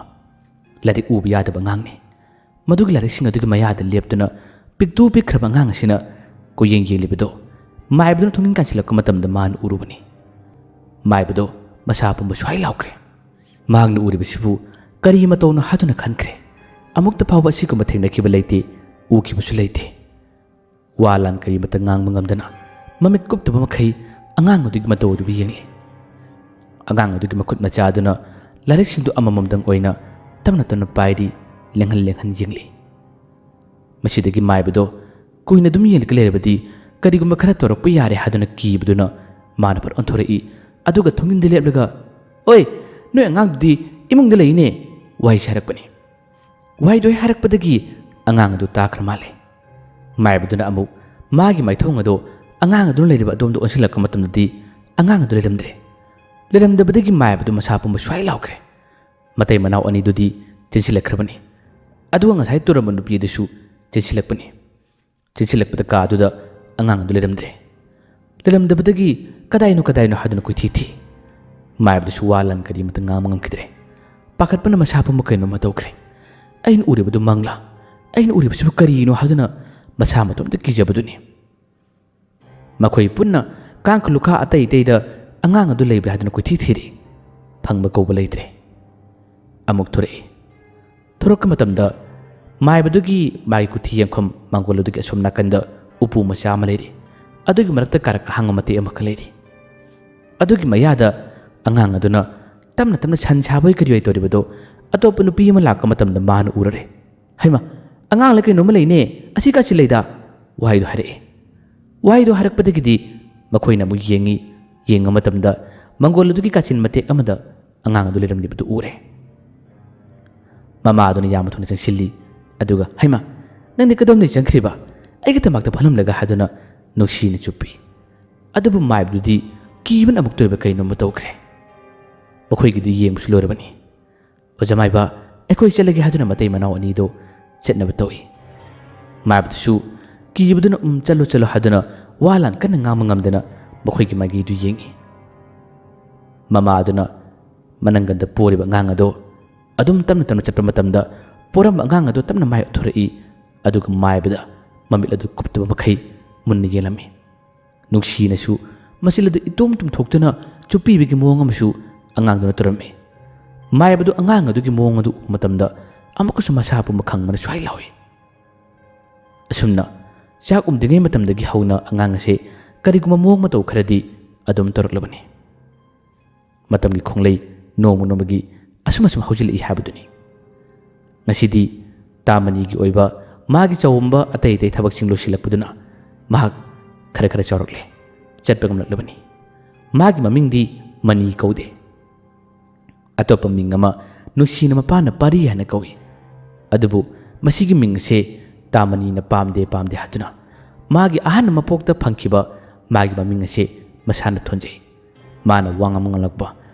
ꯂꯥꯏꯔꯤꯛ ꯎꯕ ꯌꯥꯗꯕ ꯑꯉꯥꯡꯅꯤ꯫ ꯃꯗꯨꯒꯤ ꯂꯥꯏꯔꯤꯛꯁꯤꯡ ꯑꯗꯨꯒꯤ ꯃꯌꯥꯗ ꯂꯦꯞꯇꯨꯅ ꯄꯤꯛꯇꯨ ꯄꯤꯛꯈ꯭ꯔꯕ ꯑꯉꯥꯡ ꯑꯁꯤꯅ ꯀꯣꯏꯌꯦꯡ ꯌꯦꯡꯂꯤꯕꯗꯣ, ꯃꯥꯏꯕꯗꯨꯅ ꯊꯣꯡꯖꯤꯟ ꯀꯥꯟꯁꯤꯜꯂꯛꯄ ꯃꯇꯝꯗ ꯃꯥꯅ ꯎꯔꯨꯕꯅꯤ꯫ ꯃꯥꯏꯕꯗꯣ ꯃꯁꯥ ꯄꯨꯝꯕ ꯁ꯭ꯋꯥꯏ ꯂꯥꯎꯈ꯭ꯔꯦ꯫ ꯃꯍꯥꯛꯅ ꯎꯔꯤꯕꯁꯤꯕꯨ ꯀꯔꯤ ꯃꯇꯧꯅꯣ ꯍꯥꯏꯗꯨꯅ ꯈꯟꯈ꯭ꯔꯦ꯫ ꯑꯃꯨꯛꯇ ꯐꯥꯎꯕ ꯑꯁꯤꯒꯨꯝꯕ ꯊꯦꯡꯅꯈꯤꯕ ꯂꯩꯇꯦ, ꯎꯈꯤꯕꯁꯨ ꯂꯩꯇꯦ꯫ ꯋꯥ ꯂꯥꯟ ꯀꯔꯤꯃꯠꯇ ꯉꯥꯡꯕ ꯉꯝꯗꯅ ꯃꯃꯤꯠ ꯀꯨꯞꯇꯕ ꯃꯈꯩ ꯑꯉꯥꯡ ꯑꯗꯨꯒꯤ ꯃꯇꯧ ꯑꯗꯨꯕꯨ ꯌꯦꯡꯂꯤ꯫ ꯑꯉꯥꯡ ꯑꯗꯨꯒꯤ ꯃꯈꯨꯠ ꯃꯆꯥ ꯑꯗꯨꯅ ꯂꯥꯏꯔꯤꯛꯁꯤꯡꯗꯨ ꯑꯃꯃꯝꯗꯪ ꯑꯣꯏꯅ ꯇꯞꯅ ꯇꯞꯅ ꯄꯥꯏꯔꯤ, ꯂꯦꯡꯍꯟ ꯂꯦꯡꯍꯟ ꯌꯦꯡꯂꯤ꯫ ꯃꯁꯤꯗꯒꯤ ꯃꯥꯏꯕꯗꯣ ꯀꯨꯏꯅ ꯑꯗꯨꯝ ꯌꯦꯡꯂꯒ ꯂꯩꯔꯕꯗꯤ ꯀꯔꯤꯒꯨꯝꯕ ꯈꯔ ꯇꯧꯔꯛꯄ ꯌꯥꯔꯦ ꯍꯥꯏꯗꯨꯅ ꯀꯤꯕꯗꯨꯅ ꯃꯥꯅ ꯐꯠ ꯑꯣꯟꯊꯣꯔꯛꯏ, ꯑꯗꯨꯒ ꯊꯣꯡꯖꯤꯟꯗ ꯂꯦꯞꯂꯒ, "ꯑꯣꯏ, ꯅꯣꯏ ꯑꯉꯥꯡꯗꯨꯗꯤ ꯏꯃꯨꯡꯗ ꯂꯩꯅꯦ" ꯋꯥꯍꯩꯁꯤ ꯍꯥꯏꯔꯛꯄꯅꯤ꯫ ꯋꯥꯍꯩꯗꯣ ꯍꯦꯛ ꯍꯥꯏꯔꯛꯄꯗꯒꯤ ꯑꯉꯥꯡ ꯑꯗꯨ ꯇꯥꯈ꯭ꯔ ꯃꯥꯜꯂꯦ꯫ ꯃꯥꯏꯕꯗꯨꯅ ꯑꯃꯨꯛ ꯃꯥꯒꯤ ꯃꯥꯏꯊꯣꯡ ꯑꯗꯣ ꯑꯉꯥꯡ ꯑꯗꯨꯅ ꯂꯩꯔꯤꯕ ꯑꯗꯣꯝꯗ ꯑꯣꯟꯁꯤꯜꯂꯛꯄ ꯃꯇꯝꯗꯗꯤ ꯑꯉꯥꯡ ꯑꯗꯨ ꯂꯩꯔꯝꯗ꯭ꯔꯦ꯫ ꯂꯩꯔꯝꯗꯕꯗꯒꯤ ꯃꯥꯏꯕꯗꯨ ꯃꯁꯥ ꯄꯨꯝꯕ ꯁ꯭ꯋꯥꯏ ꯂꯥꯎꯈ꯭ꯔꯦ꯫ ꯃꯇꯩ ꯃꯅꯥꯎ ꯑꯅꯤꯗꯨꯗꯤ ꯆꯦꯟꯁꯤꯜꯂꯛꯈ꯭ꯔꯕꯅꯤ꯫ ꯑꯗꯨꯒ ꯉꯁꯥꯏ ꯇꯨꯔꯝꯕ ꯅꯨꯄꯤ ꯑꯗꯨꯁꯨ ꯆꯦꯟꯁꯤꯜꯂꯛꯄꯅꯤ꯫ ꯆꯦꯟꯁꯤꯜꯂꯛꯄꯗ ꯀꯥ ꯑꯗꯨꯗ ꯑꯉꯥꯡ ꯑꯗꯨ ꯂꯩꯔꯝꯗ꯭ꯔꯦ꯫ ꯂꯩꯔꯝꯗꯕꯗꯒꯤ ꯀꯗꯥꯏꯅꯣ ꯀꯗꯥꯏꯅꯣ ꯍꯥꯏꯗꯨꯅ ꯀꯣꯏꯊꯤ ꯊꯤ꯫ ꯃꯥꯏꯕꯗꯨꯁꯨ ꯋꯥ ꯂꯥꯟ ꯀꯔꯤ ꯑꯃꯠꯇ ꯉꯥꯡꯕ ꯉꯝꯈꯤꯗ꯭ꯔꯦ꯫ ꯄꯥꯈꯠꯄꯅ ꯃꯁꯥ ꯄꯨꯝꯕ ꯀꯩꯅꯣꯝꯃ ꯇꯧꯈ꯭ꯔꯦ꯫ "ꯑꯩꯅ ꯎꯔꯤꯕꯗꯨ ꯃꯪꯂꯥ? ꯑꯩꯅ ꯎꯔꯤꯕꯁꯤꯕꯨ ꯀꯔꯤꯅꯣ?" ꯍꯥꯏꯗꯨꯅ ꯃꯁꯥ ꯃꯇꯣꯝꯇ ꯀꯤꯖꯕꯗꯨꯅꯤ꯫ ꯃꯈꯣꯏ ꯄꯨꯟꯅ ꯀꯥꯡꯈ ꯂꯨꯈꯥ ꯑꯇꯩ ꯑꯇꯩꯗ ꯑꯉꯥꯡ ꯑꯗꯨ ꯂꯩꯕ꯭ꯔꯥ ꯍꯥꯏꯗꯨꯅ ꯀꯣꯏꯊꯤ ꯊꯤꯔꯤ꯫ ꯐꯪꯕ ꯀꯧꯕ ꯂꯩꯇ꯭ꯔꯦ꯫ ꯑꯃꯨꯛ ꯊꯣꯔꯛꯏ꯫ ꯊꯣꯔꯛꯄ ꯃꯇꯝꯗ ꯃꯥꯏꯕꯗꯨꯒꯤ ꯃꯥꯒꯤ ꯀꯨꯊꯤ ꯌꯦꯡꯐꯝ ꯃꯥꯡꯒꯣꯜ ꯑꯗꯨꯒꯤ ꯑꯁꯣꯝ ꯅꯥꯀꯟꯗ ꯎꯄꯨ ꯃꯆꯥ ꯑꯃ ꯂꯩꯔꯤ꯫ ꯑꯗꯨꯒꯤ ꯃꯔꯛꯇ ꯀꯥꯔꯛ ꯑꯍꯥꯡꯕ ꯃꯇꯦꯛ ꯑꯃꯈꯛ ꯂꯩꯔꯤ꯫ ꯑꯗꯨꯒꯤ ꯃꯌꯥꯗ ꯑꯉꯥꯡ ꯑꯗꯨꯅ ꯇꯞꯅ ꯇꯞꯅ ꯁꯟ ꯁꯥꯕꯣꯏ ꯀꯔꯤꯑꯣꯏ ꯇꯧꯔꯤꯕꯗꯣ ꯑꯇꯣꯞꯄ ꯅꯨꯄꯤ ꯑꯃ ꯂꯥꯛꯄ ꯃꯇꯝꯗ ꯃꯥꯅ ꯎꯔꯔꯦ꯫ "ꯍꯩꯃꯥ, ꯑꯉꯥꯡꯂ ꯀꯩꯅꯣꯝꯃ ꯂꯩꯅꯦ, ꯑꯁꯤ ꯀꯥꯆꯤꯜ ꯂꯩꯗ?" ꯋꯥꯍꯩꯗꯣ ꯍꯥꯏꯔꯛꯑꯦ꯫ ꯋꯥꯍꯩꯗꯣ ꯍꯥꯏꯔꯛꯄꯗꯒꯤꯗꯤ ꯃꯈꯣꯏꯅ ꯑꯃꯨꯛ ꯌꯦꯡꯉꯤ꯫ ꯌꯦꯡꯕ ꯃꯇꯝꯗ ꯃꯪꯒꯣꯜ ꯑꯗꯨꯒꯤ ꯀꯥꯆꯤꯟ ꯃꯇꯦꯛ ꯑꯃꯗ ꯑꯉꯥꯡ ꯑꯗꯨ ꯂꯩꯔꯝꯂꯤꯕꯗꯨ ꯎꯔꯦ꯫ ꯃꯃꯥ ꯑꯗꯨꯅ ꯌꯥꯝꯅ ꯊꯨꯅ ꯆꯪꯁꯤꯜꯂꯤ꯫ ꯑꯗꯨꯒ, "ꯍꯩꯃꯥ, ꯅꯪꯗꯤ ꯀꯗꯣꯝꯗꯒꯤ ꯆꯪꯈ꯭ꯔꯤꯕ? ꯑꯩꯒꯤ ꯇꯝꯄꯥꯛꯇ ꯐꯝꯂꯝꯂꯒ?" ꯍꯥꯏꯗꯨꯅ ꯅꯨꯡꯁꯤꯅ ꯆꯨꯞꯄꯤ꯫ ꯑꯗꯨꯕꯨ ꯃꯥꯏꯕꯗꯨꯗꯤ ꯀꯤꯕꯅ ꯑꯃꯨꯛꯇ ꯑꯣꯏꯕ ꯀꯩꯅꯣꯝꯃ ꯇꯧꯈ꯭ꯔꯦ꯫ ꯃꯈꯣꯏꯒꯤꯗꯤ ꯌꯦꯡꯕꯁꯨ ꯂꯣꯏꯔꯕꯅꯤ꯫ "ꯑꯣꯖꯥ ꯃꯥꯏꯕ, ꯑꯩꯈꯣꯏ ꯆꯠꯂꯒꯦ" ꯍꯥꯏꯗꯨꯅ ꯃꯇꯩ ꯃꯅꯥꯎ ꯑꯅꯤꯗꯨ ꯆꯠꯅꯕ ꯇꯧꯏ꯫ ꯃꯥꯏꯕꯗꯨꯁꯨ ꯀꯤꯕꯗꯨꯅ "ꯎꯝ, ꯆꯠꯂꯣ, ꯆꯠꯂꯣ" ꯍꯥꯏꯗꯨꯅ ꯋꯥ ꯂꯥꯟ ꯀꯟꯅ ꯉꯥꯡꯕ ꯉꯝꯗꯅ ꯃꯈꯣꯏꯒꯤ ꯃꯥꯏꯀꯩꯗꯨ ꯌꯦꯡꯏ꯫ ꯃꯃꯥ ꯑꯗꯨꯅ ꯃꯅꯪꯒꯟꯗ ꯄꯣꯔꯤꯕ ꯑꯉꯥꯡ ꯑꯗꯣ ꯑꯗꯨꯝ ꯇꯞꯅ ꯇꯞꯅ ꯆꯠꯄ ꯃꯇꯝꯗ ꯄꯣꯔꯝꯕ ꯑꯉꯥꯡ ꯑꯗꯣ ꯇꯞꯅ ꯃꯥꯏ ꯎꯠꯊꯣꯔꯛꯏ, ꯑꯗꯨꯒ ꯃꯥꯏꯕꯗ ꯃꯃꯤꯠ ꯑꯗꯨ ꯀꯨꯞꯇꯕ ꯃꯈꯩ ꯃꯨꯟꯅ ꯌꯦꯡꯂꯝꯃꯤ꯫ ꯅꯨꯡꯁꯤꯅꯁꯨ ꯃꯆꯤꯜ ꯑꯗꯨ ꯏꯇꯨꯝ ꯇꯨꯝꯊꯣꯛꯇꯨꯅ ꯆꯨꯞꯄꯤꯕꯒꯤ ꯃꯑꯣꯡ ꯑꯃꯁꯨ ꯑꯉꯥꯡꯗꯨꯅ ꯇꯧꯔꯝꯃꯤ꯫ ꯃꯥꯏꯕꯗꯨ ꯑꯉꯥꯡ ꯑꯗꯨꯒꯤ ꯃꯑꯣꯡ ꯑꯗꯨ ꯎꯕ ꯃꯇꯝꯗ ꯑꯃꯨꯛꯀꯁꯨ ꯃꯁꯥ ꯄꯨꯝꯕ ꯈꯪꯕꯅ ꯁ꯭ꯋꯥꯏ ꯂꯥꯎꯏ꯫ ꯑꯁꯨꯝꯅ ꯆꯥꯛ ꯎꯝꯗ꯭ꯔꯤꯉꯩ ꯃꯇꯝꯗꯒꯤ ꯍꯧꯅ ꯑꯉꯥꯡ ꯑꯁꯦ ꯀꯔꯤꯒꯨꯝꯕ ꯃꯑꯣꯡ ꯃꯇꯧ ꯈꯔꯗꯤ ꯑꯗꯨꯝ ꯇꯧꯔꯛꯂꯕꯅꯤ꯫ ꯃꯇꯝꯒꯤ ꯈꯣꯡꯂꯩ ꯅꯣꯡꯃ ꯅꯣꯡꯃꯒꯤ ꯑꯁꯨꯝ ꯑꯁꯨꯝ ꯍꯧꯖꯤꯜꯂꯛꯏ ꯍꯥꯏꯕꯗꯨꯅꯤ꯫ ꯉꯁꯤꯗꯤ ꯇꯥ ꯃꯅꯤꯒꯤ ꯑꯣꯏꯕ ꯃꯥꯒꯤ ꯆꯥꯎꯝꯕ ꯑꯇꯩ ꯑꯇꯩ ꯊꯕꯛꯁꯤꯡ ꯂꯣꯏꯁꯤꯜꯂꯛꯄꯗꯨꯅ ꯃꯍꯥꯛ ꯈꯔ ꯈꯔ ꯆꯥꯎꯔꯛꯂꯦ, ꯆꯠꯄ ꯉꯝꯂꯛꯂꯕꯅꯤ꯫ ꯃꯥꯒꯤ ꯃꯃꯤꯡꯗꯤ ꯃꯅꯤ ꯀꯧꯗꯦ꯫ ꯑꯇꯣꯞꯄ ꯃꯤꯡ ꯑꯃ ꯅꯨꯡꯁꯤꯅ ꯃꯄꯥꯅ ꯄꯥꯔꯤ ꯍꯥꯏꯅ ꯀꯧꯏ꯫ ꯑꯗꯨꯕꯨ ꯃꯁꯤꯒꯤ ꯃꯤꯡ ꯑꯁꯦ ꯇꯥ ꯃꯅꯤꯅ ꯄꯥꯝꯗꯦ ꯄꯥꯝꯗꯦ ꯍꯥꯏꯗꯨꯅ ꯃꯥꯒꯤ ꯑꯍꯥꯟꯕ ꯃꯄꯣꯛꯇ ꯐꯪꯈꯤꯕ ꯃꯥꯒꯤ ꯃꯃꯤꯡ ꯑꯁꯦ ꯃꯁꯥꯅ ꯊꯣꯟꯖꯩ꯫ ꯃꯥꯅ ꯋꯥ ꯉꯥꯡꯕ ꯉꯝꯂꯛꯄ,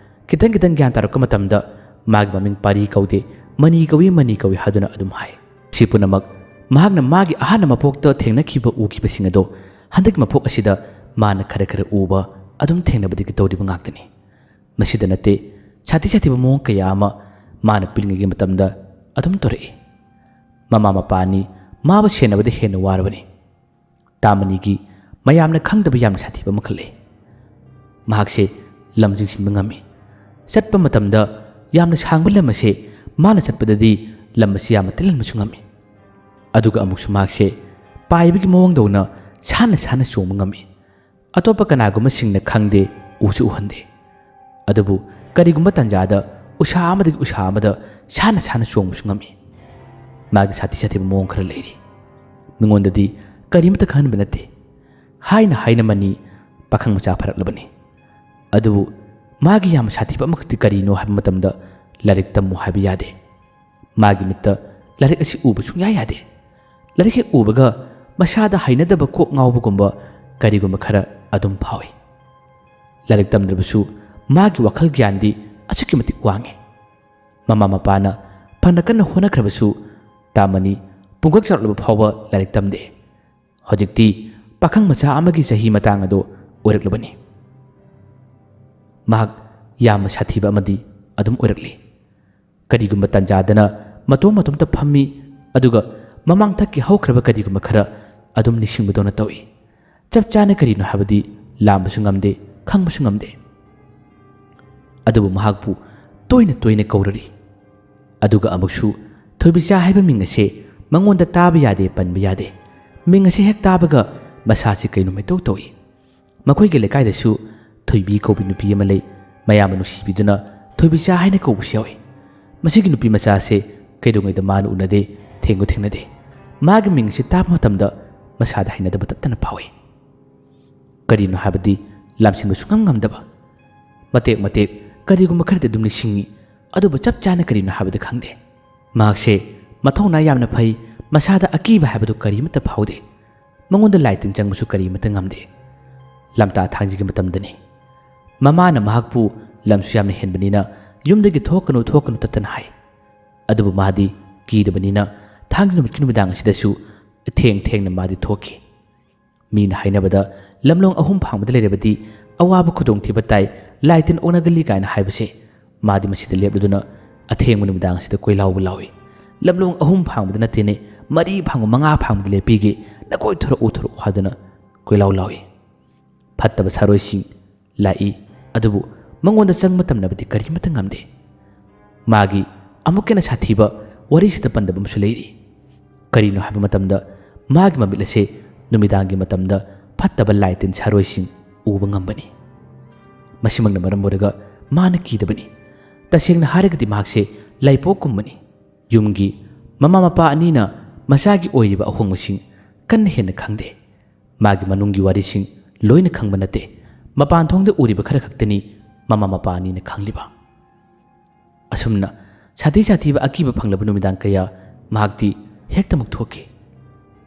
ꯈꯤꯇꯪ ꯈꯤꯇꯪ ꯒ꯭ꯌꯥꯟ ꯇꯥꯔꯛꯄ ꯃꯇꯝꯗ ꯃꯥꯒꯤ ꯃꯃꯤꯡ ꯄꯥꯔꯤ ꯀꯧꯗꯦ, ꯃꯅꯤ ꯀꯧꯏ, ꯃꯅꯤ ꯀꯧꯏ ꯍꯥꯏꯗꯨꯅ ꯑꯗꯨꯝ ꯍꯥꯏ꯫ ꯁꯤ ꯄꯨꯝꯅꯃꯛ ꯃꯍꯥꯛꯅ ꯃꯥꯒꯤ ꯑꯍꯥꯟꯕ ꯃꯄꯣꯛꯇ ꯊꯦꯡꯅꯈꯤꯕ, ꯎꯈꯤꯕꯁꯤꯡ ꯑꯗꯣ ꯍꯟꯗꯛꯀꯤ ꯃꯄꯣꯛ ꯑꯁꯤꯗ ꯃꯥꯅ ꯈꯔ ꯈꯔ ꯎꯕ, ꯑꯗꯨꯝ ꯊꯦꯡꯅꯕꯗꯒꯤ ꯇꯧꯔꯤꯕ ꯉꯥꯛꯇꯅꯤ꯫ ꯃꯁꯤꯗ ꯅꯠꯇꯦ, ꯁꯥꯊꯤ ꯁꯥꯊꯤꯕ ꯃꯑꯣꯡ ꯀꯌꯥ ꯑꯃ ꯃꯥꯅ ꯄꯤꯛꯂꯤꯉꯩꯒꯤ ꯃꯇꯝꯗ ꯑꯗꯨꯝ ꯇꯧꯔꯛꯏ꯫ ꯃꯃꯥ ꯃꯄꯥ ꯑꯅꯤ ꯃꯥꯕꯨ ꯁꯦꯟꯅꯕꯗ ꯍꯦꯟꯅ ꯋꯥꯔꯕꯅꯤ꯫ ꯇꯥꯃꯅꯤꯒꯤ ꯃꯌꯥꯝꯅ ꯈꯪꯗꯕ ꯌꯥꯝꯅ ꯁꯥꯊꯤꯕ ꯑꯃꯈꯛ ꯂꯩ꯫ ꯃꯍꯥꯛꯁꯦ ꯂꯝꯖꯤꯡ ꯁꯤꯟꯕ ꯉꯝꯃꯤ꯫ ꯆꯠꯄ ꯃꯇꯝꯗ ꯌꯥꯝꯅ ꯁꯥꯡꯕ ꯂꯝ ꯑꯁꯦ ꯃꯥꯅ ꯆꯠꯄꯗꯗꯤ ꯂꯝ ꯑꯁꯤ ꯌꯥꯝꯅ ꯇꯦꯜꯍꯟꯕꯁꯨ ꯉꯝꯃꯤ꯫ ꯑꯗꯨꯒ ꯑꯃꯨꯛꯁꯨ ꯃꯍꯥꯛꯁꯦ ꯄꯥꯏꯕꯒꯤ ꯃꯑꯣꯡꯗꯧꯅ ꯁꯥꯟꯅ ꯁꯥꯟꯅ ꯆꯣꯡꯕ ꯉꯝꯃꯤ꯫ ꯑꯇꯣꯞꯄ ꯀꯅꯥꯒꯨꯝꯕꯁꯤꯡꯅ ꯈꯪꯗꯦ, ꯎꯁꯨ ꯎꯍꯟꯗꯦ꯫ ꯑꯗꯨꯕꯨ ꯀꯔꯤꯒꯨꯝꯕ ꯇꯥꯟꯖꯥꯗ ꯎꯁꯥ ꯑꯃꯗꯒꯤ ꯎꯁꯥ ꯑꯃꯗ ꯁꯥꯟꯅ ꯁꯥꯟꯅ ꯆꯣꯡꯕꯁꯨ ꯉꯝꯃꯤ꯫ ꯃꯥꯒꯤ ꯁꯥꯊꯤ ꯁꯥꯊꯤꯕ ꯃꯑꯣꯡ ꯈꯔ ꯂꯩꯔꯤ꯫ ꯃꯉꯣꯟꯗꯗꯤ ꯀꯔꯤꯃꯠꯇ ꯈꯪꯍꯟꯕ ꯅꯠꯇꯦ꯫ ꯍꯥꯏꯅ ꯍꯥꯏꯅ ꯃꯅꯤ ꯄꯥꯈꯪ ꯃꯆꯥ ꯐꯔꯛꯂꯕꯅꯤ꯫ ꯑꯗꯨꯕꯨ ꯃꯥꯒꯤ ꯌꯥꯝ ꯁꯥꯊꯤꯕ ꯑꯃꯈꯛꯇꯤ ꯀꯔꯤꯅꯣ ꯍꯥꯏꯕ ꯃꯇꯝꯗ ꯂꯥꯏꯔꯤꯛ ꯇꯝꯃꯨ ꯍꯥꯏꯕ ꯌꯥꯗꯦ꯫ ꯃꯥꯒꯤ ꯃꯤꯠꯇ ꯂꯥꯏꯔꯤꯛ ꯑꯁꯤ ꯎꯕ ꯁꯨꯡꯌꯥ ꯌꯥꯗꯦ꯫ ꯂꯥꯏꯔꯤꯛ ꯍꯦꯛ ꯎꯕꯒ ꯃꯁꯥꯗ ꯍꯩꯅꯗꯕ, ꯀꯣꯛ ꯉꯥꯎꯕꯒꯨꯝꯕ ꯀꯔꯤꯒꯨꯝꯕ ꯈꯔ ꯑꯗꯨꯝ ꯐꯥꯎꯏ꯫ ꯂꯥꯏꯔꯤꯛ ꯇꯝꯗ꯭ꯔꯕꯁꯨ ꯃꯥꯒꯤ ꯋꯥꯈꯜ ꯒ꯭ꯌꯥꯟꯗꯤ ꯑꯁꯨꯛꯀꯤ ꯃꯇꯤꯛ ꯋꯥꯡꯉꯤ꯫ ꯃꯃꯥ ꯃꯄꯥꯅ ꯐꯅ ꯀꯟꯅ ꯍꯣꯠꯅꯈ꯭ꯔꯕꯁꯨ ꯇꯥꯃꯅꯤ ꯄꯨꯡꯀꯛ ꯆꯥꯎꯔꯛꯂꯕ ꯐꯥꯎꯕ ꯂꯥꯏꯔꯤꯛ ꯇꯝꯗꯦ꯫ ꯍꯧꯖꯤꯛꯇꯤ ꯄꯥꯈꯪ ꯃꯆꯥ ꯑꯃꯒꯤ ꯆꯍꯤ ꯃꯇꯥꯡ ꯑꯗꯨ ꯑꯣꯏꯔꯛꯂꯕꯅꯤ꯫ ꯃꯍꯥꯛ ꯌꯥꯝꯅ ꯁꯥꯊꯤꯕ ꯑꯃꯗꯤ ꯑꯗꯨꯝ ꯑꯣꯏꯔꯛꯂꯤ꯫ ꯀꯔꯤꯒꯨꯝꯕ ꯇꯥꯟꯖꯥꯗꯅ ꯃꯇꯣꯝ ꯃꯇꯣꯝꯇ ꯐꯝꯃꯤ, ꯑꯗꯨꯒ ꯃꯃꯥꯡꯊꯛꯀꯤ ꯍꯧꯈ꯭ꯔꯕ ꯀꯔꯤꯒꯨꯝꯕ ꯈꯔ ꯑꯗꯨꯝ ꯅꯤꯡꯁꯤꯡꯕꯗꯧꯅ ꯇꯧꯏ꯫ ꯆꯞ ꯆꯥꯅ ꯀꯔꯤꯅꯣ ꯍꯥꯏꯕꯗꯤ ꯂꯥꯝꯕꯁꯨ ꯉꯝꯗꯦ, ꯈꯪꯕꯁꯨ ꯉꯝꯗꯦ꯫ ꯑꯗꯨꯕꯨ ꯃꯍꯥꯛꯄꯨ ꯇꯣꯏꯅ ꯇꯣꯏꯅ ꯀꯧꯔꯔꯤ꯫ ꯑꯗꯨꯒ ꯑꯃꯨꯛꯁꯨ ꯊꯣꯏꯕꯤꯆꯥ ꯍꯥꯏꯕ ꯃꯤꯡ ꯑꯁꯦ ꯃꯉꯣꯟꯗ ꯇꯥꯕ ꯌꯥꯗꯦ, ꯄꯟꯕ ꯌꯥꯗꯦ꯫ ꯃꯤꯡ ꯑꯁꯦ ꯍꯦꯛ ꯇꯥꯕꯒ ꯃꯁꯥꯁꯤ ꯀꯩꯅꯣꯝ ꯏꯇꯧ ꯇꯧꯏ꯫ ꯃꯈꯣꯏꯒꯤ ꯂꯩꯀꯥꯏꯗꯁꯨ ꯊꯣꯏꯕꯤ ꯀꯧꯕꯤ ꯅꯨꯄꯤ ꯑꯃ ꯂꯩ꯫ ꯃꯌꯥꯝꯅ ꯅꯨꯡꯁꯤꯕꯤꯗꯨꯅ ꯊꯣꯏꯕꯤꯆꯥ ꯍꯥꯏꯅ ꯀꯧꯕꯁꯨ ꯌꯥꯎꯏ꯫ ꯃꯁꯤꯒꯤ ꯅꯨꯄꯤ ꯃꯆꯥꯁꯦ ꯀꯩꯗꯧꯉꯩꯗ ꯃꯥꯅ ꯎꯅꯗꯦ, ꯊꯦꯡꯉꯨ ꯊꯦꯡꯅꯗꯦ꯫ ꯃꯥꯒꯤ ꯃꯤꯡ ꯑꯁꯤ ꯇꯥꯕ ꯃꯇꯝꯗ ꯃꯁꯥꯗ ꯍꯩꯅꯗꯕ ꯇꯠꯇꯅ ꯐꯥꯎꯏ꯫ ꯀꯔꯤꯅꯣ ꯍꯥꯏꯕꯗꯤ ꯂꯥꯝꯁꯤꯟꯕ ꯁꯨꯡꯉꯝ ꯉꯝꯗꯕ꯫ ꯃꯇꯦꯛ ꯃꯇꯦꯛ ꯀꯔꯤꯒꯨꯝꯕ ꯈꯔꯗꯤ ꯑꯗꯨꯝ ꯅꯤꯡꯁꯤꯡꯉꯤ, ꯑꯗꯨꯕꯨ ꯆꯞ ꯆꯥꯅ ꯀꯔꯤꯅꯣ ꯍꯥꯏꯕꯗꯤ ꯈꯪꯗꯦ꯫ ꯃꯍꯥꯛꯁꯦ ꯃꯊꯧꯅꯥ ꯌꯥꯝꯅ ꯐꯩ, ꯃꯁꯥꯗ ꯑꯀꯤꯕ ꯍꯥꯏꯕꯗꯨ ꯀꯔꯤꯃꯠꯇ ꯐꯥꯎꯗꯦ꯫ ꯃꯉꯣꯟꯗ ꯂꯥꯏ ꯇꯤꯟ ꯆꯪꯕꯁꯨ ꯀꯔꯤꯃꯠꯇ ꯉꯝꯗꯦ꯫ ꯂꯝꯇꯥ ꯊꯥꯡꯖꯒꯤ ꯃꯇꯝꯗꯅꯤ꯫ ꯃꯃꯥꯅ ꯃꯍꯥꯛꯄꯨ ꯂꯝꯁꯨ ꯌꯥꯝꯅ ꯍꯦꯟꯕꯅꯤꯅ ꯌꯨꯝꯗꯒꯤ ꯊꯣꯛꯀꯅꯨ, ꯊꯣꯛꯀꯅꯨ ꯇꯠꯇꯅ ꯍꯥꯏ꯫ ꯑꯗꯨꯕꯨ ꯃꯥꯗꯤ ꯀꯤꯗꯕꯅꯤꯅ ꯊꯥꯡꯖ ꯅꯨꯃꯤꯠꯀꯤ ꯅꯨꯃꯤꯗꯥꯡ ꯑꯁꯤꯗꯁꯨ ꯊꯦꯡ ꯊꯦꯡꯅ ꯃꯥꯗꯤ ꯊꯣꯛꯈꯤ꯫ ꯃꯤꯅ ꯍꯥꯏꯅꯕꯗ ꯂꯝꯂꯣꯡ ꯑꯍꯨꯝ ꯐꯥꯡꯕꯗ ꯂꯩꯔꯕꯗꯤ ꯑꯋꯥꯕ ꯈꯨꯗꯣꯡꯊꯤꯕ ꯇꯥꯏ, ꯂꯥꯏ ꯇꯤꯟ ꯑꯣꯛꯅꯒꯜꯂꯤ ꯀꯥꯏꯅ ꯍꯥꯏꯕꯁꯦ ꯃꯥꯗꯤ ꯃꯁꯤꯗ ꯂꯦꯞꯂꯗꯨꯅ ꯑꯊꯦꯡꯕ ꯅꯨꯃꯤꯗꯥꯡ ꯑꯁꯤꯗ ꯀꯣꯏꯂꯥꯎꯕ ꯂꯥꯎꯏ꯫ ꯂꯝꯂꯣꯡ ꯑꯍꯨꯝ ꯐꯥꯡꯕꯗ ꯅꯠꯇꯦꯅꯦ, ꯃꯔꯤ ꯐꯥꯡꯕ, ꯃꯉꯥ ꯐꯥꯡꯕꯗ ꯂꯦꯞꯄꯤꯒꯦ, ꯅꯀꯣꯏ ꯊꯣꯔꯛꯎ ꯊꯣꯔꯛꯎ ꯍꯥꯏꯗꯨꯅ ꯀꯣꯏꯂꯥꯎ ꯂꯥꯎꯏ꯫ ꯐꯠꯇꯕ ꯁꯥꯔꯣꯏꯁꯤꯡ ꯂꯥꯛꯏ, ꯑꯗꯨꯕꯨ ꯃꯉꯣꯟꯗ ꯆꯪꯕ ꯇꯝꯅꯕꯗꯤ ꯀꯔꯤꯃꯠꯇ ꯉꯝꯗꯦ꯫ ꯃꯥꯒꯤ ꯑꯃꯨꯛꯀ ꯍꯦꯟꯅ ꯁꯥꯊꯤꯕ ꯋꯥꯔꯤꯁꯤꯗ ꯄꯟꯗꯕ ꯑꯃꯁꯨ ꯂꯩꯔꯤ꯫ ꯀꯔꯤꯅꯣ ꯍꯥꯏꯕ ꯃꯇꯝꯗ ꯃꯥꯒꯤ ꯃꯃꯤꯠ ꯑꯁꯦ ꯅꯨꯃꯤꯗꯥꯡꯒꯤ ꯃꯇꯝꯗ ꯐꯠꯇꯕ ꯂꯥꯏ ꯇꯤꯟ ꯁꯥꯔꯣꯏꯁꯤꯡ ꯎꯕ ꯉꯝꯕꯅꯤ꯫ ꯃꯁꯤꯃꯛꯅ ꯃꯔꯝ ꯑꯣꯏꯔꯒ ꯃꯥꯅ ꯀꯤꯗꯕꯅꯤ꯫ ꯇꯁꯦꯡꯅ ꯍꯥꯏꯔꯒꯗꯤ ꯃꯍꯥꯛꯁꯦ ꯂꯥꯏꯄꯣꯛꯀꯨꯝꯕꯅꯤ꯫ ꯌꯨꯝꯒꯤ ꯃꯃꯥ ꯃꯄꯥ ꯑꯅꯤꯅ ꯃꯆꯥꯒꯤ ꯑꯣꯏꯔꯤꯕ ꯑꯍꯣꯡꯕꯁꯤꯡ ꯀꯟꯅ ꯍꯦꯟꯅ ꯈꯪꯗꯦ꯫ ꯃꯥꯒꯤ ꯃꯅꯨꯡꯒꯤ ꯋꯥꯔꯤꯁꯤꯡ ꯂꯣꯏꯅ ꯈꯪꯕ ꯅꯠꯇꯦ꯫ ꯃꯄꯥꯟ ꯊꯣꯡꯗ ꯎꯔꯤꯕ ꯈꯔ ꯈꯛꯇꯅꯤ ꯃꯃꯥ ꯃꯄꯥ ꯑꯅꯤꯅ ꯈꯪꯂꯤꯕ꯫ ꯑꯁꯨꯝꯅ ꯁꯥꯊꯤ ꯁꯥꯊꯤꯕ ꯑꯀꯤꯕ ꯐꯪꯂꯕ ꯅꯨꯃꯤꯗꯥꯡ ꯀꯌꯥ ꯃꯍꯥꯛꯇꯤ ꯍꯦꯛꯇꯃꯛ ꯊꯣꯛꯈꯤ꯫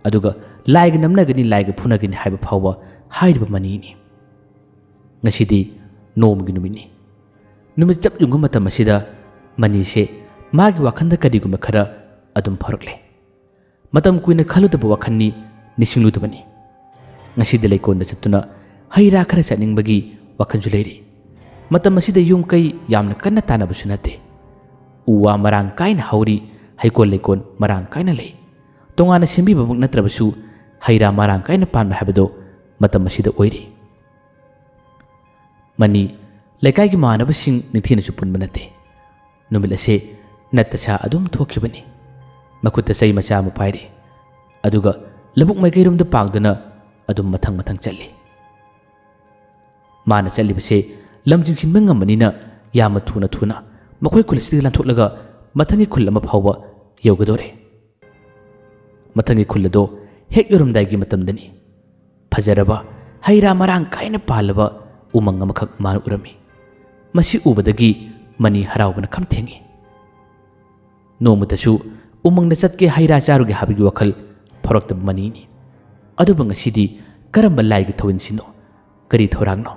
ꯑꯗꯨꯒ ꯂꯥꯏꯒ ꯅꯝꯅꯒꯅꯤ, ꯂꯥꯏꯒ ꯐꯨꯅꯒꯅꯤ ꯍꯥꯏꯕ ꯐꯥꯎꯕ ꯍꯥꯏꯔꯤꯕ ꯃꯅꯤꯅꯤ꯫ ꯉꯁꯤꯗꯤ ꯅꯣꯡꯃꯒꯤ ꯅꯨꯃꯤꯠꯅꯤ꯫ ꯅꯨꯃꯤꯠ ꯆꯞ ꯌꯨꯡꯕ ꯃꯇꯝ ꯑꯁꯤꯗ ꯃꯅꯤꯁꯦ ꯃꯥꯒꯤ ꯋꯥꯈꯜꯗ ꯀꯔꯤꯒꯨꯝꯕ ꯈꯔ ꯑꯗꯨꯝ ꯐꯥꯎꯔꯛꯂꯦ꯫ ꯃꯇꯝ ꯀꯨꯏꯅ ꯈꯜꯂꯨꯗꯕ ꯋꯥꯈꯜꯅꯤ, ꯅꯤꯡꯁꯤꯡꯂꯨꯗꯕꯅꯤ꯫ ꯉꯁꯤꯗꯤ ꯂꯩꯀꯣꯜꯗ ꯆꯠꯇꯨꯅ ꯍꯩ ꯔꯥ ꯈꯔ ꯆꯥꯅꯤꯡꯕꯒꯤ ꯋꯥꯈꯜꯁꯨ ꯂꯩꯔꯤ꯫ ꯃꯇꯝ ꯑꯁꯤꯗ ꯌꯨꯝ ꯀꯩ ꯌꯥꯝꯅ ꯀꯟꯅ ꯇꯥꯟꯅꯕꯁꯨ ꯅꯠꯇꯦ꯫ ꯎ ꯋꯥ ꯃꯔꯥꯡ ꯀꯥꯏꯅ ꯍꯧꯔꯤ, ꯍꯩꯀꯣꯜ ꯂꯩꯀꯣꯜ ꯃꯔꯥꯡ ꯀꯥꯏꯅ ꯂꯩ꯫ ꯇꯣꯉꯥꯟꯅ ꯁꯦꯝꯕꯤꯕꯃꯛ ꯅꯠꯇ꯭ꯔꯕꯁꯨ ꯍꯩ ꯔꯥ ꯃꯔꯥꯡ ꯀꯥꯏꯅ ꯄꯥꯟꯕ ꯍꯥꯏꯕꯗꯣ ꯃꯇꯝ ꯑꯁꯤꯗ ꯑꯣꯏꯔꯤ꯫ ꯃꯅꯤ ꯂꯩꯀꯥꯏꯒꯤ ꯃꯥꯟꯅꯕꯁꯤꯡ ꯅꯤꯡꯊꯤꯅꯁꯨ ꯄꯨꯟꯕ ꯅꯠꯇꯦ꯫ ꯅꯨꯃꯤꯠ ꯑꯁꯦ ꯅꯠꯇ ꯁꯥ ꯑꯗꯨꯝ ꯊꯣꯛꯈꯤꯕꯅꯤ꯫ ꯃꯈꯨꯠꯇ ꯆꯩ ꯃꯆꯥ ꯑꯃ ꯄꯥꯏꯔꯤ꯫ ꯑꯗꯨꯒ ꯂꯧꯕꯨꯛ ꯃꯥꯏꯀꯩꯔꯣꯝꯗ ꯄꯥꯡꯗꯨꯅ ꯑꯗꯨꯝ ꯃꯊꯪ ꯃꯊꯪ ꯆꯠꯂꯤ꯫ ꯃꯥꯅ ꯆꯠꯂꯤꯕꯁꯦ ꯂꯝ ꯆꯤꯡꯁꯤꯟꯕ ꯉꯝꯕꯅꯤꯅ ꯌꯥꯝꯅ ꯊꯨꯅ ꯊꯨꯅ ꯃꯈꯣꯏ ꯈꯨꯜ ꯑꯁꯤꯗꯒꯤ ꯂꯥꯟꯊꯣꯛꯂꯒ ꯃꯊꯪꯒꯤ ꯈꯨꯜ ꯑꯃ ꯐꯥꯎꯕ ꯌꯧꯒꯗꯧꯔꯦ꯫ ꯃꯊꯪꯒꯤ ꯈꯨꯜ ꯑꯗꯣ ꯍꯦꯛ ꯌꯧꯔꯝꯗꯥꯏꯒꯤ ꯃꯇꯝꯗꯅꯤ꯫ ꯐꯖꯔꯕ ꯍꯩ ꯔꯥ ꯃꯔꯥꯡ ꯀꯥꯏꯅ ꯄꯥꯜꯂꯕ ꯎꯃꯪ ꯑꯃꯈꯛ ꯃꯥꯅ ꯎꯔꯝꯃꯤ꯫ ꯃꯁꯤ ꯎꯕꯗꯒꯤ ꯃꯅꯤ ꯍꯔꯥꯎꯕꯅ ꯈꯝ ꯊꯦꯡꯉꯤ꯫ ꯅꯣꯡꯃꯇꯁꯨ ꯎꯃꯪꯗ ꯆꯠꯀꯦ, ꯍꯩ ꯔꯥ ꯆꯥꯔꯨꯒꯦ ꯍꯥꯏꯕꯒꯤ ꯋꯥꯈꯜ ꯐꯥꯎꯔꯛꯇꯕ ꯃꯅꯤꯅꯤ꯫ ꯑꯗꯨꯕꯨ ꯉꯁꯤꯗꯤ ꯀꯔꯝꯕ ꯂꯥꯏꯒꯤ ꯊꯧꯍꯤꯟꯁꯤꯅꯣ? ꯀꯔꯤ ꯊꯧꯔꯥꯡꯅꯣ?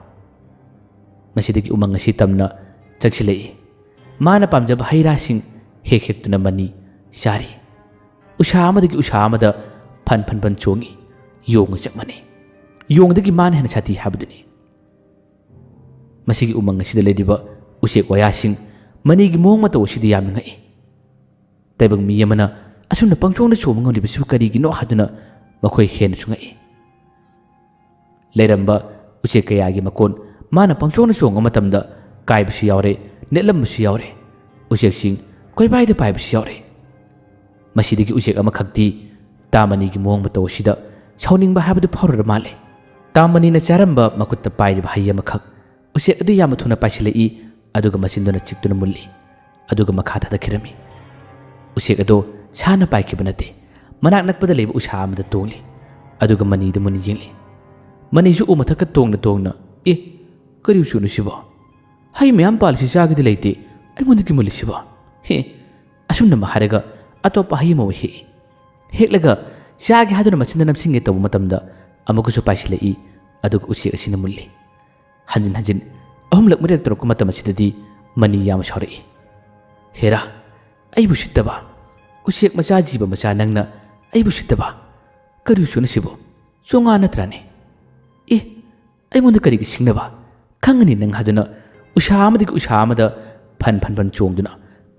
ꯃꯁꯤꯗꯒꯤ ꯎꯃꯪ ꯑꯁꯤ ꯇꯝꯅ ꯆꯪꯁꯤꯜꯂꯛꯏ꯫ ꯃꯥꯅ ꯄꯥꯝꯖꯕ ꯍꯩ ꯔꯥꯁꯤꯡ ꯍꯦꯛ ꯍꯦꯛꯇꯨꯅ ꯃꯅꯤ ꯆꯥꯔꯤ꯫ ꯎꯁꯥ ꯑꯃꯗꯒꯤ ꯎꯁꯥ ꯑꯃꯗ ꯐꯟ ꯐꯟ ꯐꯟ ꯆꯣꯡꯏ꯫ ꯌꯣꯡꯒ ꯆꯞ ꯃꯥꯟꯅꯩ꯫ ꯌꯣꯡꯗꯒꯤ ꯃꯥꯅ ꯍꯦꯟꯅ ꯁꯥꯊꯤ ꯍꯥꯏꯕꯗꯨꯅꯤ꯫ ꯃꯁꯤꯒꯤ ꯎꯃꯪ ꯑꯁꯤꯗ ꯂꯩꯔꯤꯕ ꯎꯆꯦꯛ ꯋꯥꯌꯥꯁꯤꯡ ꯃꯅꯤꯒꯤ ꯃꯑꯣꯡ ꯃꯇꯧ ꯑꯁꯤꯗ ꯌꯥꯝꯅ ꯉꯛꯏ꯫ ꯇꯥꯏꯕꯪ ꯃꯤ ꯑꯃꯅ ꯑꯁꯨꯝꯅ ꯄꯪꯆꯣꯡꯗ ꯆꯣꯡꯕ ꯉꯝꯂꯤꯕꯁꯤꯕꯨ ꯀꯔꯤꯒꯤꯅꯣ ꯍꯥꯏꯗꯨꯅ ꯃꯈꯣꯏ ꯍꯦꯟꯅꯁꯨ ꯉꯛꯏ꯫ ꯂꯩꯔꯝꯕ ꯎꯆꯦꯛ ꯀꯌꯥꯒꯤ ꯃꯀꯣꯟ ꯃꯥꯅ ꯄꯪꯆꯣꯡꯗ ꯆꯣꯡꯕ ꯃꯇꯝꯗ ꯀꯥꯏꯕꯁꯨ ꯌꯥꯎꯔꯦ, ꯅꯦꯠꯂꯝꯕꯁꯨ ꯌꯥꯎꯔꯦ꯫ ꯎꯆꯦꯛꯁꯤꯡ ꯀꯣꯏꯄꯥꯏꯗ ꯄꯥꯏꯕꯁꯨ ꯌꯥꯎꯔꯦ꯫ ꯃꯁꯤꯗꯒꯤ ꯎꯆꯦꯛ ꯑꯃꯈꯛꯇꯤ ꯇꯥꯃꯅꯤꯒꯤ ꯃꯑꯣꯡ ꯃꯇꯧ ꯑꯁꯤꯗ ꯁꯥꯎꯅꯤꯡꯕ ꯍꯥꯏꯕꯗꯨ ꯐꯥꯎꯔꯔ ꯃꯥꯜꯂꯦ꯫ ꯇꯥꯃꯅꯤꯅ ꯆꯥꯔꯝꯕ ꯃꯈꯨꯠꯇ ꯄꯥꯏꯔꯤꯕ ꯍꯩ ꯑꯃꯈꯛ ꯎꯆꯦꯛ ꯑꯗꯨ ꯌꯥꯝꯅ ꯊꯨꯅ ꯄꯥꯏꯁꯤꯜꯂꯛꯏ, ꯑꯗꯨꯒ ꯃꯆꯤꯟꯗꯨꯅ ꯆꯤꯛꯇꯨꯅ ꯃꯨꯜꯂꯤ, ꯑꯗꯨꯒ ꯃꯈꯥ ꯊꯥꯗꯈꯤꯔꯝꯃꯤ꯫ ꯎꯆꯦꯛ ꯑꯗꯣ ꯁꯥꯅ ꯄꯥꯏꯈꯤꯕ ꯅꯠꯇꯦ, ꯃꯅꯥꯛ ꯅꯛꯄꯗ ꯂꯩꯕ ꯎꯁꯥ ꯑꯃꯗ ꯇꯣꯡꯂꯤ, ꯑꯗꯨꯒ ꯃꯅꯤꯗꯨ ꯃꯨꯟꯅ ꯌꯦꯡꯂꯤ꯫ ꯃꯅꯤꯁꯨ ꯎ ꯃꯊꯛꯇ ꯇꯣꯡꯅ ꯇꯣꯡꯅ, "ꯑꯦ, ꯀꯔꯤ ꯎꯆꯦꯛꯅꯣ ꯁꯤꯕꯣ? ꯍꯩ ꯃꯌꯥꯝ ꯄꯥꯜꯂꯤꯁꯤ ꯆꯥꯒꯦꯗꯤ ꯂꯩꯇꯦ, ꯑꯩꯉꯣꯟꯗꯒꯤ ꯃꯨꯜꯂꯤꯁꯤꯕꯣ? ꯍꯦ!" ꯑꯁꯨꯝꯅ ꯑꯃ ꯍꯥꯏꯔꯒ ꯑꯇꯣꯞꯄ ꯍꯩ ꯑꯃ ꯍꯦꯛꯏ꯫ ꯍꯦꯛꯂꯒ ꯆꯥꯒꯦ ꯍꯥꯏꯗꯨꯅ ꯃꯆꯤꯟꯗ ꯅꯝꯁꯤꯟꯒꯦ ꯇꯧꯕ ꯃꯇꯝꯗ ꯑꯃꯨꯛꯀꯁꯨ ꯄꯥꯏꯁꯤꯜꯂꯛꯏ, ꯑꯗꯨꯒ ꯎꯆꯦꯛ ꯑꯁꯤꯅ ꯃꯨꯜꯂꯤ꯫ ꯍꯟꯖꯤꯟ ꯍꯟꯖꯤꯟ ꯑꯍꯨꯝꯂꯛ ꯃꯔꯤꯔꯛ ꯇꯧꯔꯛꯄ ꯃꯇꯝ ꯑꯁꯤꯗꯗꯤ ꯃꯅꯤ ꯌꯥꯝꯅ ꯁꯥꯎꯔꯛꯏ꯫ "ꯍꯦꯔꯥ, ꯑꯩꯕꯨ ꯁꯤꯠꯇꯕ! ꯎꯆꯦꯛ ꯃꯆꯥ, ꯖꯤꯕ ꯃꯆꯥ ꯅꯪꯅ ꯑꯩꯕꯨ ꯁꯤꯠꯇꯕ! ꯀꯔꯤ ꯎꯆꯦꯛꯅꯣ ꯁꯤꯕꯨ? ꯆꯣꯉꯥ ꯅꯠꯇ꯭ꯔꯥꯅꯦ? ꯑꯦ, ꯑꯩꯉꯣꯟꯗ ꯀꯔꯤꯒꯤ ꯁꯤꯡꯅꯕ? ꯈꯪꯒꯅꯤ ꯅꯪ" ꯍꯥꯏꯗꯨꯅ ꯎꯁꯥ ꯑꯃꯗꯒꯤ ꯎꯁꯥ ꯑꯃꯗ ꯐꯟ ꯐꯟ ꯐꯟ ꯆꯣꯡꯗꯨꯅ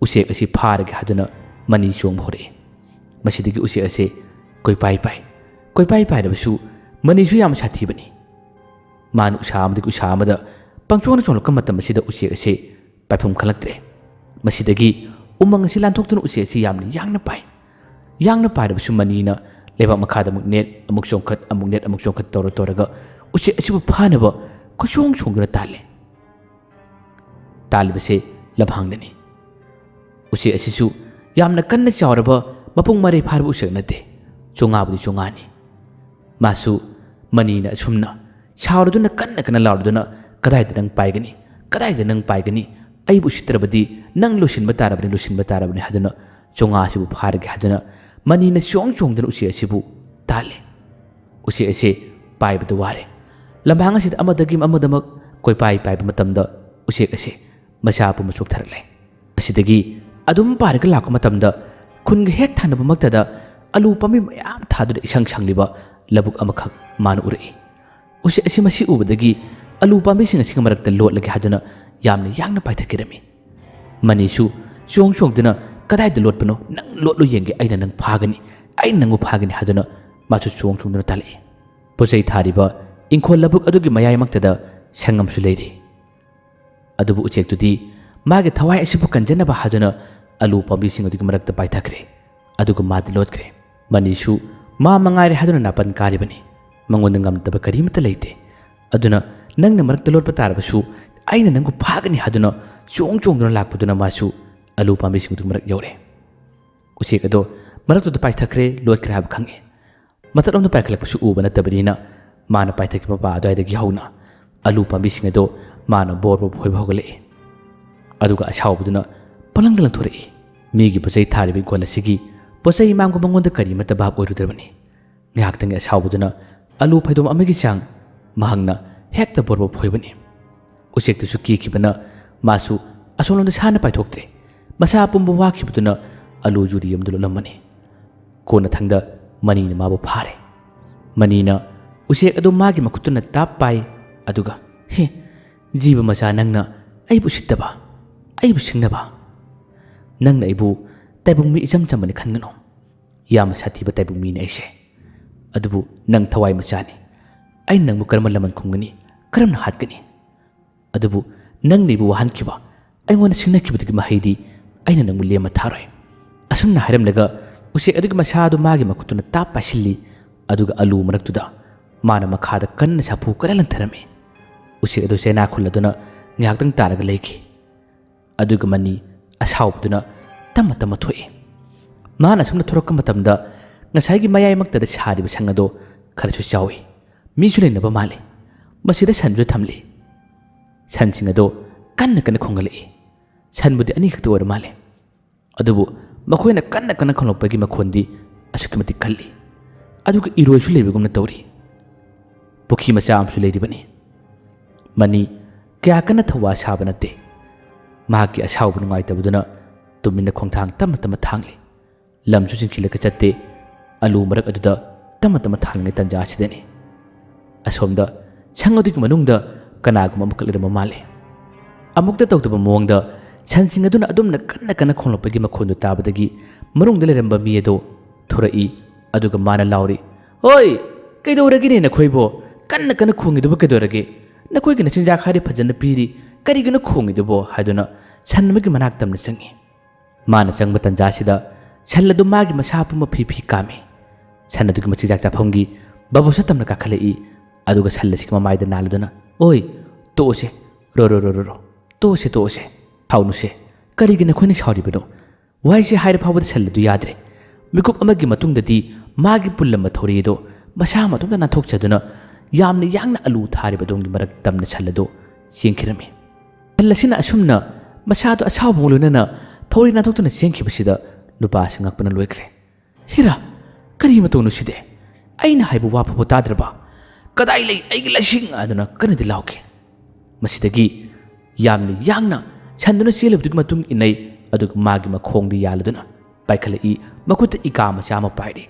ꯎꯆꯦꯛ ꯑꯁꯤ ꯐꯥꯔꯒꯦ ꯍꯥꯏꯗꯨꯅ ꯃꯅꯤ ꯆꯣꯡꯕ ꯍꯧꯔꯛꯏ꯫ ꯃꯁꯤꯗꯒꯤ ꯎꯆꯦꯛ ꯑꯁꯤ ꯀꯣꯏꯄꯥꯏ ꯄꯥꯏ꯫ ꯀꯣꯏꯄꯥꯏ ꯄꯥꯏꯔꯕꯁꯨ ꯃꯅꯤꯁꯨ ꯌꯥꯝ ꯁꯥꯊꯤꯕꯅꯤ꯫ ꯃꯥꯅ ꯎꯁꯥ ꯑꯃꯗꯒꯤ ꯎꯁꯥ ꯑꯃꯗ ꯄꯪꯆꯣꯡꯗ ꯆꯣꯡꯂꯛꯄ ꯃꯇꯝ ꯑꯁꯤꯗ ꯎꯆꯦꯛ ꯑꯁꯤ ꯄꯥꯏꯐꯝ ꯈꯪꯂꯛꯇ꯭ꯔꯦ꯫ ꯃꯁꯤꯗꯒꯤ ꯎꯃꯪ ꯑꯁꯤ ꯂꯥꯟꯊꯣꯛꯇꯨꯅ ꯎꯆꯦꯛ ꯑꯁꯤ ꯌꯥꯝꯅ ꯌꯥꯡꯅ ꯄꯥꯏ꯫ ꯌꯥꯡꯅ ꯄꯥꯏꯔꯕꯁꯨ ꯃꯅꯤꯅ ꯂꯩꯕꯥꯛ ꯃꯈꯥꯗ ꯑꯃꯨꯛ ꯅꯦꯠ, ꯑꯃꯨꯛ ꯆꯣꯡꯈꯠ, ꯑꯃꯨꯛ ꯅꯦꯠ, ꯑꯃꯨꯛ ꯆꯣꯡꯈꯠ ꯇꯧꯔ ꯇꯧꯔꯒ ꯎꯆꯦꯛ ꯑꯁꯤꯕꯨ ꯐꯥꯅꯕ ꯀꯣꯏꯆꯣꯡ ꯆꯣꯡꯗꯨꯅ ꯇꯥꯜꯂꯤ꯫ ꯇꯥꯜꯂꯤꯕꯁꯦ ꯂꯝꯍꯥꯡꯗꯅꯤ꯫ ꯎꯆꯦꯛ ꯑꯁꯤꯁꯨ ꯌꯥꯝꯅ ꯀꯟꯅ ꯆꯥꯎꯔꯕ, ꯃꯄꯨꯡ ꯃꯔꯩ ꯐꯥꯔꯕ ꯎꯆꯦꯛ ꯅꯠꯇꯦ, ꯆꯣꯉꯥꯕꯨꯗꯤ ꯆꯣꯉꯥꯅꯤ꯫ ꯃꯥꯁꯨ ꯃꯅꯤꯅ ꯑꯁꯨꯝꯅ ꯁꯥꯎꯔꯗꯨꯅ ꯀꯟꯅ ꯀꯟꯅ ꯂꯥꯎꯔꯗꯨꯅ, "ꯀꯗꯥꯏꯗ ꯅꯪ ꯄꯥꯏꯒꯅꯤ? ꯀꯗꯥꯏꯗ ꯅꯪ ꯄꯥꯏꯒꯅꯤ? ꯑꯩꯕꯨ ꯎꯁꯤꯠꯇ꯭ꯔꯕꯗꯤ ꯅꯪ ꯂꯣꯏꯁꯤꯟꯕ ꯇꯥꯔꯕꯅꯤ, ꯂꯣꯏꯁꯤꯟꯕ ꯇꯥꯔꯕꯅꯤ" ꯍꯥꯏꯗꯨꯅ ꯆꯣꯉꯥ ꯑꯁꯤꯕꯨ ꯐꯥꯔꯒꯦ ꯍꯥꯏꯗꯨꯅ ꯃꯅꯤꯅ ꯆꯣꯡ ꯆꯣꯡꯗꯨꯅ ꯎꯆꯦꯛ ꯑꯁꯤꯕꯨ ꯇꯥꯜꯂꯤ꯫ ꯎꯆꯦꯛ ꯑꯁꯤ ꯄꯥꯏꯕꯗ ꯋꯥꯔꯦ꯫ ꯂꯝꯍꯥꯡ ꯑꯁꯤꯗ ꯑꯃꯗꯒꯤ ꯑꯃꯗꯃꯛ ꯀꯣꯏꯄꯥꯏ ꯄꯥꯏꯕ ꯃꯇꯝꯗ ꯎꯆꯦꯛ ꯑꯁꯤ ꯃꯁꯥ ꯄꯨꯝꯕ ꯆꯣꯛꯊꯔꯛꯂꯦ꯫ ꯑꯁꯤꯗꯒꯤ ꯑꯗꯨꯝ ꯄꯥꯏꯔꯒ ꯂꯥꯛꯄ ꯃꯇꯝꯗ ꯈꯨꯟꯒ ꯍꯦꯛ ꯊꯪꯅꯕꯃꯛꯇꯗ ꯑꯂꯨ ꯄꯥꯝꯕꯤ ꯃꯌꯥꯝ ꯊꯥꯗꯨꯅ ꯏꯁꯪ ꯁꯪꯂꯤꯕ ꯂꯧꯕꯨꯛ ꯑꯃꯈꯛ ꯃꯥꯅ ꯎꯔꯛꯏ꯫ ꯎꯆꯦꯛ ꯑꯁꯤ ꯃꯁꯤ ꯎꯕꯗꯒꯤ ꯑꯂꯨ ꯄꯥꯝꯕꯤꯁꯤꯡ ꯑꯁꯤꯒꯤ ꯃꯔꯛꯇ ꯂꯣꯠꯂꯒꯦ ꯍꯥꯏꯗꯨꯅ ꯌꯥꯝꯅ ꯌꯥꯡꯅ ꯄꯥꯏꯊꯛꯈꯤꯔꯝꯃꯤ꯫ ꯃꯅꯤꯁꯨ ꯆꯣꯡ ꯆꯣꯡꯗꯨꯅ, "ꯀꯗꯥꯏꯗ ꯂꯣꯠꯄꯅꯣ? ꯅꯪ ꯂꯣꯠꯂꯨ ꯌꯦꯡꯒꯦ, ꯑꯩꯅ ꯅꯪ ꯐꯥꯒꯅꯤ, ꯑꯩꯅ ꯅꯪꯕꯨ ꯐꯥꯒꯅꯤ" ꯍꯥꯏꯗꯨꯅ ꯃꯥꯁꯨ ꯆꯣꯡ ꯆꯣꯡꯗꯨꯅ ꯇꯥꯜꯂꯛꯏ꯫ ꯄꯣꯠꯆꯩ ꯊꯥꯔꯤꯕ ꯏꯪꯈꯣꯜ ꯂꯧꯕꯨꯛ ꯑꯗꯨꯒꯤ ꯃꯌꯥꯏꯃꯛꯇꯗ ꯁꯪ ꯑꯃꯁꯨ ꯂꯩꯔꯤ꯫ ꯑꯗꯨꯕꯨ ꯎꯆꯦꯛꯇꯨꯗꯤ ꯃꯥꯒꯤ ꯊꯋꯥꯏ ꯑꯁꯤꯕꯨ ꯀꯟꯖꯅꯕ ꯍꯥꯏꯗꯨꯅ ꯑꯂꯨ ꯄꯥꯝꯕꯤꯁꯤꯡ ꯑꯗꯨꯒꯤ ꯃꯔꯛꯇ ꯄꯥꯏꯊꯈ꯭ꯔꯦ, ꯑꯗꯨꯒ ꯃꯥꯗꯤ ꯂꯣꯠꯈ꯭ꯔꯦ꯫ ꯃꯅꯤꯁꯨ ꯃꯥ ꯃꯉꯥꯏꯔꯦ ꯍꯥꯏꯗꯨꯅ ꯅꯥꯄꯟ ꯀꯥꯔꯤꯕꯅꯤ꯫ ꯃꯉꯣꯟꯗ ꯉꯝꯗꯕ ꯀꯔꯤꯃꯠꯇ ꯂꯩꯇꯦ꯫ ꯑꯗꯨꯅ ꯅꯪꯅ ꯃꯔꯛꯇ ꯂꯣꯠꯄ ꯇꯥꯔꯕꯁꯨ, ꯑꯩꯅ ꯅꯪꯕꯨ ꯐꯥꯒꯅꯤ ꯍꯥꯏꯗꯨꯅ ꯆꯣꯡ ꯆꯣꯡꯗꯨꯅ ꯂꯥꯛꯄꯗꯨꯅ ꯃꯥꯁꯨ ꯑꯂꯨ ꯄꯥꯝꯕꯤꯁꯤꯡ ꯑꯗꯨꯒꯤ ꯃꯔꯛ ꯌꯧꯔꯦ꯫ ꯎꯆꯦꯛ ꯑꯗꯣ ꯃꯔꯛꯇꯨꯗ ꯄꯥꯏꯊꯈ꯭ꯔꯦ, ꯂꯣꯠꯈ꯭ꯔꯦ ꯍꯥꯏꯕ ꯈꯪꯉꯤ꯫ ꯃꯊꯛꯂꯣꯝꯗ ꯄꯥꯏꯈꯠꯂꯛꯄꯁꯨ ꯎꯕ ꯅꯠꯇꯕꯅꯤꯅ ꯃꯥꯅ ꯄꯥꯏꯊꯈꯤꯕ ꯃꯄꯥ ꯑꯗꯨꯋꯥꯏꯗꯒꯤ ꯍꯧꯅ ꯑꯂꯨ ꯄꯥꯝꯕꯤꯁꯤꯡ ꯑꯗꯣ ꯃꯥꯅ ꯕꯣꯔ ꯕꯣꯔ ꯐꯣꯏꯕ ꯍꯧꯒꯠꯂꯛꯏ꯫ ꯑꯗꯨꯒ ꯑꯁꯥꯎꯕꯗꯨꯅ ꯄꯪꯂꯪꯗ ꯂꯪꯊꯣꯔꯛꯏ꯫ ꯃꯤꯒꯤ ꯄꯣꯠꯆꯩ ꯊꯥꯔꯤꯕ ꯏꯪꯈꯣꯜ ꯑꯁꯤꯒꯤ ꯄꯣꯠꯆꯩ ꯃꯥꯡꯕ ꯃꯉꯣꯟꯗ ꯀꯔꯤꯃꯠꯇ ꯚꯥꯞ ꯑꯣꯏꯔꯨꯗ꯭ꯔꯕꯅꯤ꯫ ꯉꯥꯏꯍꯥꯛꯇꯪꯒꯤ ꯑꯁꯥꯎꯕꯗꯨꯅ ꯑꯂꯨ ꯐꯩꯗꯣꯝ ꯑꯃꯒꯤ ꯆꯥꯡ ꯃꯍꯥꯛꯅ ꯍꯦꯛꯇ ꯕꯣꯔ ꯕꯣꯔ ꯐꯣꯏꯕꯅꯤ꯫ ꯎꯆꯦꯛꯇꯨꯁꯨ ꯀꯤꯈꯤꯕꯅ ꯃꯥꯁꯨ ꯑꯁꯣꯝꯂꯣꯝꯗ ꯁꯥꯟꯅ ꯄꯥꯏꯊꯣꯛꯇ꯭ꯔꯦ꯫ ꯃꯁꯥ ꯑꯄꯨꯝꯕ ꯋꯥꯈꯤꯕꯗꯨꯅ ꯑꯂꯨ ꯌꯨꯔꯤ ꯑꯃꯗ ꯂꯣꯠꯂꯝꯃꯅꯤ꯫ ꯀꯣꯟꯅ ꯊꯪꯗ ꯃꯅꯤꯅ ꯃꯥꯕꯨ ꯐꯥꯔꯦ꯫ ꯃꯅꯤꯅ ꯎꯆꯦꯛ ꯑꯗꯨ ꯃꯥꯒꯤ ꯃꯈꯨꯠꯇꯨꯅ ꯇꯥꯞ ꯄꯥꯏ, ꯑꯗꯨꯒ, "ꯍꯦ, ꯖꯤꯕ ꯃꯆꯥ, ꯅꯪꯅ ꯑꯩꯕꯨ ꯎꯁꯤꯠꯇꯕ, ꯑꯩꯕꯨ ꯁꯤꯡꯅꯕ? ꯅꯪꯅ ꯑꯩꯕꯨ ꯇꯥꯏꯕꯪ ꯃꯤ ꯏꯆꯝ ꯆꯝꯕꯅꯤ ꯈꯟꯒꯅꯨ꯫ ꯌꯥꯝꯅ ꯁꯥꯊꯤꯕ ꯇꯥꯏꯕꯪ ꯃꯤꯅꯤ ꯑꯩꯁꯦ꯫ ꯑꯗꯨꯕꯨ ꯅꯪ ꯊꯋꯥꯏ ꯃꯆꯥꯅꯤ꯫ ꯑꯩꯅ ꯅꯪꯕꯨ ꯀꯔꯝꯅ ꯂꯃꯟ ꯈꯨꯝꯒꯅꯤ, ꯀꯔꯝꯅ ꯍꯥꯠꯀꯅꯤ? ꯑꯗꯨꯕꯨ ꯅꯪꯅ ꯑꯩꯕꯨ ꯋꯥꯍꯟꯈꯤꯕ, ꯑꯩꯉꯣꯟꯗ ꯁꯤꯡꯅꯈꯤꯕꯗꯨꯒꯤ ꯃꯍꯩꯗꯤ ꯑꯩꯅ ꯅꯪꯕꯨ ꯂꯦꯝꯃ ꯊꯥꯔꯣꯏ"꯫ ꯑꯁꯨꯝꯅ ꯍꯥꯏꯔꯝꯂꯒ ꯎꯆꯦꯛ ꯑꯗꯨꯒꯤ ꯃꯁꯥ ꯑꯗꯨ ꯃꯥꯒꯤ ꯃꯈꯨꯠꯇꯨꯅ ꯇꯥꯞ ꯄꯥꯏꯁꯤꯜꯂꯤ꯫ ꯑꯗꯨꯒ ꯑꯂꯨ ꯃꯔꯛꯇꯨꯗ ꯃꯥꯅ ꯃꯈꯥꯗ ꯀꯟꯅ ꯁꯥꯐꯨ ꯀꯟꯅ ꯂꯪꯊꯔꯝꯃꯤ꯫ ꯎꯆꯦꯛ ꯑꯗꯨ ꯆꯩꯅꯥ ꯈꯨꯜꯂꯗꯨꯅ ꯉꯥꯏꯍꯥꯛꯇꯪ ꯇꯥꯔꯒ ꯂꯩꯈꯤ꯫ ꯑꯗꯨꯒ ꯃꯅꯤ ꯑꯁꯥꯎꯕꯗꯨꯅ ꯇꯞꯅ ꯇꯞꯅ ꯊꯣꯛꯏ꯫ ꯃꯥꯅ ꯑꯁꯨꯝꯅ ꯊꯣꯔꯛꯄ ꯃꯇꯝꯗ ꯉꯁꯥꯏꯒꯤ ꯃꯌꯥꯏꯃꯛꯇꯗ ꯁꯥꯔꯤꯕ ꯁꯪ ꯑꯗꯣ ꯈꯔꯁꯨ ꯆꯥꯎꯏ꯫ ꯃꯤꯁꯨ ꯂꯩꯅꯕ ꯃꯥꯜꯂꯤ꯫ ꯃꯁꯤꯗ ꯁꯟꯁꯨ ꯊꯝꯂꯤ꯫ ꯁꯟꯁꯤꯡ ꯑꯗꯣ ꯀꯟꯅ ꯀꯟꯅ ꯈꯣꯡꯒꯠꯂꯛꯏ꯫ ꯁꯟꯕꯨꯗꯤ ꯑꯅꯤꯈꯛꯇ ꯑꯣꯏꯔ ꯃꯥꯜꯂꯦ꯫ ꯑꯗꯨꯕꯨ ꯃꯈꯣꯏꯅ ꯀꯟꯅ ꯀꯟꯅ ꯈꯣꯡꯂꯛꯄꯒꯤ ꯃꯈꯣꯟꯗꯤ ꯑꯁꯨꯛꯀꯤ ꯃꯇꯤꯛ ꯀꯜꯂꯤ꯫ ꯑꯗꯨꯒ ꯏꯔꯣꯏꯁꯨ ꯂꯩꯕꯒꯨꯝꯅ ꯇꯧꯔꯤ꯫ ꯄꯨꯈ꯭ꯔꯤ ꯃꯆꯥ ꯑꯃꯁꯨ ꯂꯩꯔꯤꯕꯅꯤ꯫ ꯃꯅꯤ ꯀꯌꯥ ꯀꯟꯅ ꯊꯧꯋꯥ ꯁꯥꯕ ꯅꯠꯇꯦ꯫ ꯃꯍꯥꯛꯀꯤ ꯑꯁꯥꯎꯕ ꯅꯨꯡꯉꯥꯏꯇꯕꯗꯨꯅ ꯇꯨꯃꯤꯟꯅ ꯈꯣꯡꯊꯥꯡ ꯇꯞꯅ ꯇꯞꯅ ꯊꯥꯡꯂꯤ꯫ ꯂꯝꯁꯨ ꯆꯤꯡꯈꯤꯜꯂꯒ ꯆꯠꯇꯦ꯫ ꯑꯂꯨ ꯃꯔꯛ ꯑꯗꯨꯗ ꯇꯞꯅ ꯇꯞꯅ ꯊꯥꯡꯂꯤꯉꯩ ꯇꯟꯖꯥ ꯑꯁꯤꯗꯅꯤ꯫ ꯑꯁꯣꯝꯗ ꯁꯪ ꯑꯗꯨꯒꯤ ꯃꯅꯨꯡꯗ ꯀꯅꯥꯒꯨꯝꯕ ꯑꯃꯈꯛ ꯂꯩꯔꯝꯕ ꯃꯥꯜꯂꯤ꯫ ꯑꯃꯨꯛꯇ ꯇꯧꯗꯕ ꯃꯑꯣꯡꯗ ꯁꯟꯁꯤꯡ ꯑꯗꯨꯅ ꯑꯗꯨꯝꯅ ꯀꯟꯅ ꯀꯟꯅ ꯈꯣꯡꯂꯛꯄꯒꯤ ꯃꯈꯣꯟꯗꯨ ꯇꯥꯕꯗꯒꯤ ꯃꯅꯨꯡꯗ ꯂꯩꯔꯝꯕ ꯃꯤ ꯑꯗꯨ ꯊꯣꯔꯛꯏ꯫ ꯑꯗꯨꯒ ꯃꯥꯅ ꯂꯥꯎꯔꯤ, "ꯍꯣꯏ, ꯀꯩꯗꯧꯔꯒꯦꯅꯦ ꯅꯈꯣꯏꯕꯣ? ꯀꯟꯅ ꯀꯟꯅ ꯈꯣꯡꯉꯤꯗꯨꯕꯨ ꯀꯩꯗꯧꯔꯒꯦ? ꯅꯈꯣꯏꯒꯤ ꯅꯆꯤꯟꯖꯥꯛ ꯍꯥꯏꯔꯤ ꯐꯖꯅ ꯄꯤꯔꯤ, ꯀꯔꯤꯒꯤꯅꯣ ꯈꯣꯡꯉꯤꯗꯨꯕꯣ?" ꯍꯥꯏꯗꯨꯅ ꯁꯟ ꯑꯃꯒꯤ ꯃꯅꯥꯛ ꯇꯝꯅ ꯆꯪꯏ꯫ ꯃꯥꯅ ꯆꯪꯕ ꯇꯟꯖꯥꯁꯤꯗ ꯁꯟ ꯑꯗꯨ ꯃꯥꯒꯤ ꯃꯁꯥ ꯄꯨꯝꯕ ꯐꯤ ꯐꯤ ꯀꯥꯝꯃꯤ꯫ ꯁꯟ ꯑꯗꯨꯒꯤ ꯃꯆꯤꯟꯖꯥꯛ ꯆꯥꯐꯝꯒꯤ ꯕꯕꯨꯁ ꯇꯝꯅ ꯀꯥꯈꯠꯂꯛꯏ꯫ ꯑꯗꯨꯒ ꯁꯟ ꯑꯁꯤꯒꯤ ꯃꯃꯥꯏꯗ ꯅꯥꯜꯂꯗꯨꯅ, "ꯑꯣꯏ, ꯇꯣꯛꯑꯁꯦ, ꯔꯣ, ꯔꯣ, ꯔꯣ, ꯔꯣ, ꯔꯣ, ꯇꯣꯛꯑꯁꯦ, ꯇꯣꯛꯑꯁꯦ, ꯁꯥꯎꯅꯨꯁꯦ, ꯀꯔꯤꯒꯤ ꯅꯈꯣꯏꯅ ꯁꯥꯎꯔꯤꯕꯅꯣ?" ꯋꯥꯍꯩꯁꯤ ꯍꯥꯏꯔ ꯐꯥꯎꯕꯗ ꯁꯜ ꯑꯗꯨ ꯌꯥꯗ꯭ꯔꯦ꯫ ꯃꯤꯀꯨꯞ ꯑꯃꯒꯤ ꯃꯇꯨꯡꯗꯗꯤ ꯃꯥꯒꯤ ꯄꯨꯜꯂꯝꯕ ꯊꯧꯔꯤ ꯑꯗꯨ ꯃꯁꯥ ꯃꯇꯣꯝꯇ ꯅꯥꯟꯊꯣꯛꯆꯗꯨꯅ ꯌꯥꯝꯅ ꯌꯥꯡꯅ ꯑꯂꯨ ꯊꯥꯔꯤꯕ ꯑꯗꯣꯝꯒꯤ ꯃꯔꯛ ꯇꯝꯅ ꯁꯜ ꯑꯗꯨ ꯆꯦꯟꯈꯤꯔꯝꯃꯤ꯫ ꯁꯜ ꯑꯁꯤꯅ ꯑꯁꯨꯝꯅ ꯃꯁꯥꯗꯨ ꯑꯁꯥꯎꯕꯒ ꯂꯣꯏꯅꯅ ꯊꯧꯔꯤ ꯅꯥꯟꯊꯣꯛꯇꯨꯅ ꯆꯦꯟꯈꯤꯕꯁꯤꯗ ꯅꯨꯄꯥ ꯑꯁꯤ ꯉꯛꯄꯅ ꯂꯣꯏꯈ꯭ꯔꯦ꯫ "ꯍꯦꯔꯥ, ꯀꯔꯤ ꯃꯇꯧꯅꯣ ꯁꯤꯗꯤ? ꯑꯩꯅ ꯍꯥꯏꯕ ꯋꯥ ꯐꯥꯎꯕ ꯇꯥꯗ꯭ꯔꯕ? ꯀꯗꯥꯏ ꯂꯩ ꯑꯩꯒꯤ ꯂꯁꯤꯡ?" ꯍꯥꯏꯗꯨꯅ ꯀꯟꯅꯗꯤ ꯂꯥꯎꯈꯤ꯫ ꯃꯁꯤꯗꯒꯤ ꯌꯥꯝꯅ ꯌꯥꯡꯅ ꯁꯟꯗꯨꯅ ꯆꯦꯜꯂꯤꯕꯗꯨꯒꯤ ꯃꯇꯨꯡ ꯏꯟꯅꯩ, ꯑꯗꯨꯒ ꯃꯥꯒꯤ ꯃꯈꯣꯡꯗ ꯌꯥꯜꯂꯗꯨꯅ ꯄꯥꯏꯈꯠꯂꯛꯏ, ꯃꯈꯨꯠꯇ ꯏꯀꯥ ꯃꯆꯥ ꯑꯃ ꯄꯥꯏꯔꯤ꯫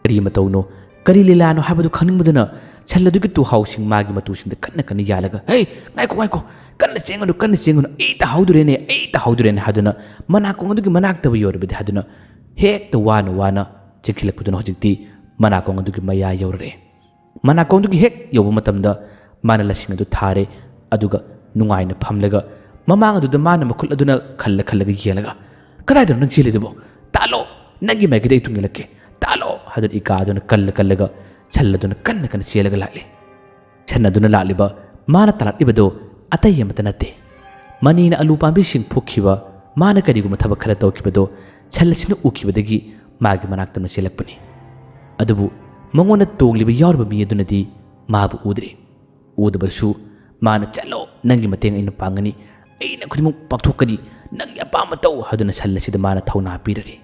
ꯀꯔꯤ ꯃꯇꯧꯅꯣ, ꯀꯔꯤ ꯂꯤꯂꯥꯅꯣ ꯍꯥꯏꯕꯗꯨ ꯈꯪꯅꯤꯡꯕꯗꯨꯅ ꯁꯟ ꯑꯗꯨꯒꯤ ꯇꯨꯍꯥꯎꯁꯤꯡ ꯃꯥꯒꯤ ꯃꯇꯨꯁꯤꯡꯗ ꯀꯟꯅ ꯀꯟꯅ ꯌꯥꯜꯂꯒ, "ꯍꯦ, ꯉꯥꯏꯈꯣ, ꯉꯥꯏꯈꯣ, ꯀꯟꯅ ꯆꯦꯟꯒꯅꯨ, ꯀꯟꯅ ꯆꯦꯟꯒꯅꯨ, ꯑꯩ ꯇꯥꯍꯧꯗꯣꯔꯦꯅꯦ, ꯑꯩ ꯇꯥꯍꯧꯗꯣꯔꯦꯅꯦ" ꯍꯥꯏꯗꯨꯅ ꯃꯅꯥꯀꯣꯡ ꯑꯗꯨꯒꯤ ꯃꯅꯥꯛꯇꯕꯨ ꯌꯧꯔꯕꯗꯤ ꯍꯥꯏꯗꯨꯅ ꯍꯦꯛꯇ ꯋꯥꯅ ꯋꯥꯅ ꯆꯦꯟꯈꯠꯂꯛꯄꯗꯨꯅ ꯍꯧꯖꯤꯛꯇꯤ ꯃꯅꯥꯀꯣꯡ ꯑꯗꯨꯒꯤ ꯃꯌꯥ ꯌꯧꯔꯔꯦ꯫ ꯃꯅꯥꯀꯣꯡꯗꯨꯒꯤ ꯍꯦꯛ ꯌꯧꯕ ꯃꯇꯝꯗ ꯃꯥꯅ ꯂꯁꯤꯡ ꯑꯗꯨ ꯊꯥꯔꯦ, ꯑꯗꯨꯒ ꯅꯨꯡꯉꯥꯏꯅ ꯐꯝꯂꯒ ꯃꯃꯥꯡ ꯑꯗꯨꯗ ꯃꯥꯅ ꯃꯈꯨꯠ ꯑꯗꯨꯅ ꯈꯜꯂ ꯈꯜꯂꯒ ꯌꯦꯡꯂꯒ, "ꯀꯗꯥꯏꯗꯅꯣ ꯅꯪ ꯆꯦꯜꯂꯤꯗꯨꯕꯣ? ꯇꯥꯜꯂꯣ! ꯅꯪꯒꯤ ꯃꯥꯏꯀꯩꯗ ꯑꯩ ꯇꯨꯡ ꯏꯜꯂꯛꯀꯦ, ꯇꯥꯜꯂꯣ!" ꯍꯥꯏꯗꯨꯅ ꯏꯀꯥ ꯑꯗꯨꯅ ꯀꯜꯂ ꯀꯜꯂꯒ ꯁꯜ ꯑꯗꯨꯅ ꯀꯟꯅ ꯀꯟꯅ ꯆꯦꯜꯂꯒ ꯂꯥꯛꯂꯤ꯫ ꯁꯟ ꯑꯗꯨꯅ ꯂꯥꯛꯂꯤꯕ ꯃꯥꯅ ꯇꯥꯜꯂꯛꯂꯤꯕꯗꯨ ꯑꯇꯩ ꯑꯃꯠꯇ ꯅꯠꯇꯦ꯫ ꯃꯅꯤꯅ ꯑꯂꯨ ꯄꯥꯝꯕꯤꯁꯤꯡ ꯐꯨꯛꯈꯤꯕ, ꯃꯥꯅ ꯀꯔꯤꯒꯨꯝꯕ ꯊꯕꯛ ꯈꯔ ꯇꯧꯈꯤꯕꯗꯨ ꯁꯟ ꯑꯁꯤꯅ ꯎꯈꯤꯕꯗꯒꯤ ꯃꯥꯒꯤ ꯃꯅꯥꯛꯇ ꯆꯦꯜꯂꯛꯄꯅꯤ꯫ ꯑꯗꯨꯕꯨ ꯃꯉꯣꯟꯗ ꯇꯣꯡꯂꯤꯕ ꯌꯥꯎꯔꯤꯕ ꯃꯤ ꯑꯗꯨꯅꯗꯤ ꯃꯥꯕꯨ ꯎꯗ꯭ꯔꯤ꯫ ꯎꯗꯕꯁꯨ ꯃꯥꯅ, "ꯆꯠꯂꯣ, ꯅꯪꯒꯤ ꯃꯇꯦꯡ ꯑꯩꯅ ꯄꯥꯡꯒꯅꯤ, ꯑꯩꯅ ꯈꯨꯗꯤꯡꯃꯛ ꯄꯥꯡꯊꯣꯛꯀꯅꯤ, ꯅꯪꯒꯤ ꯑꯄꯥꯝꯕ ꯇꯧ" ꯍꯥꯏꯗꯨꯅ ꯁꯟ ꯑꯁꯤꯗ ꯃꯥꯅ ꯊꯧꯅꯥ ꯄꯤꯔꯔꯤ꯫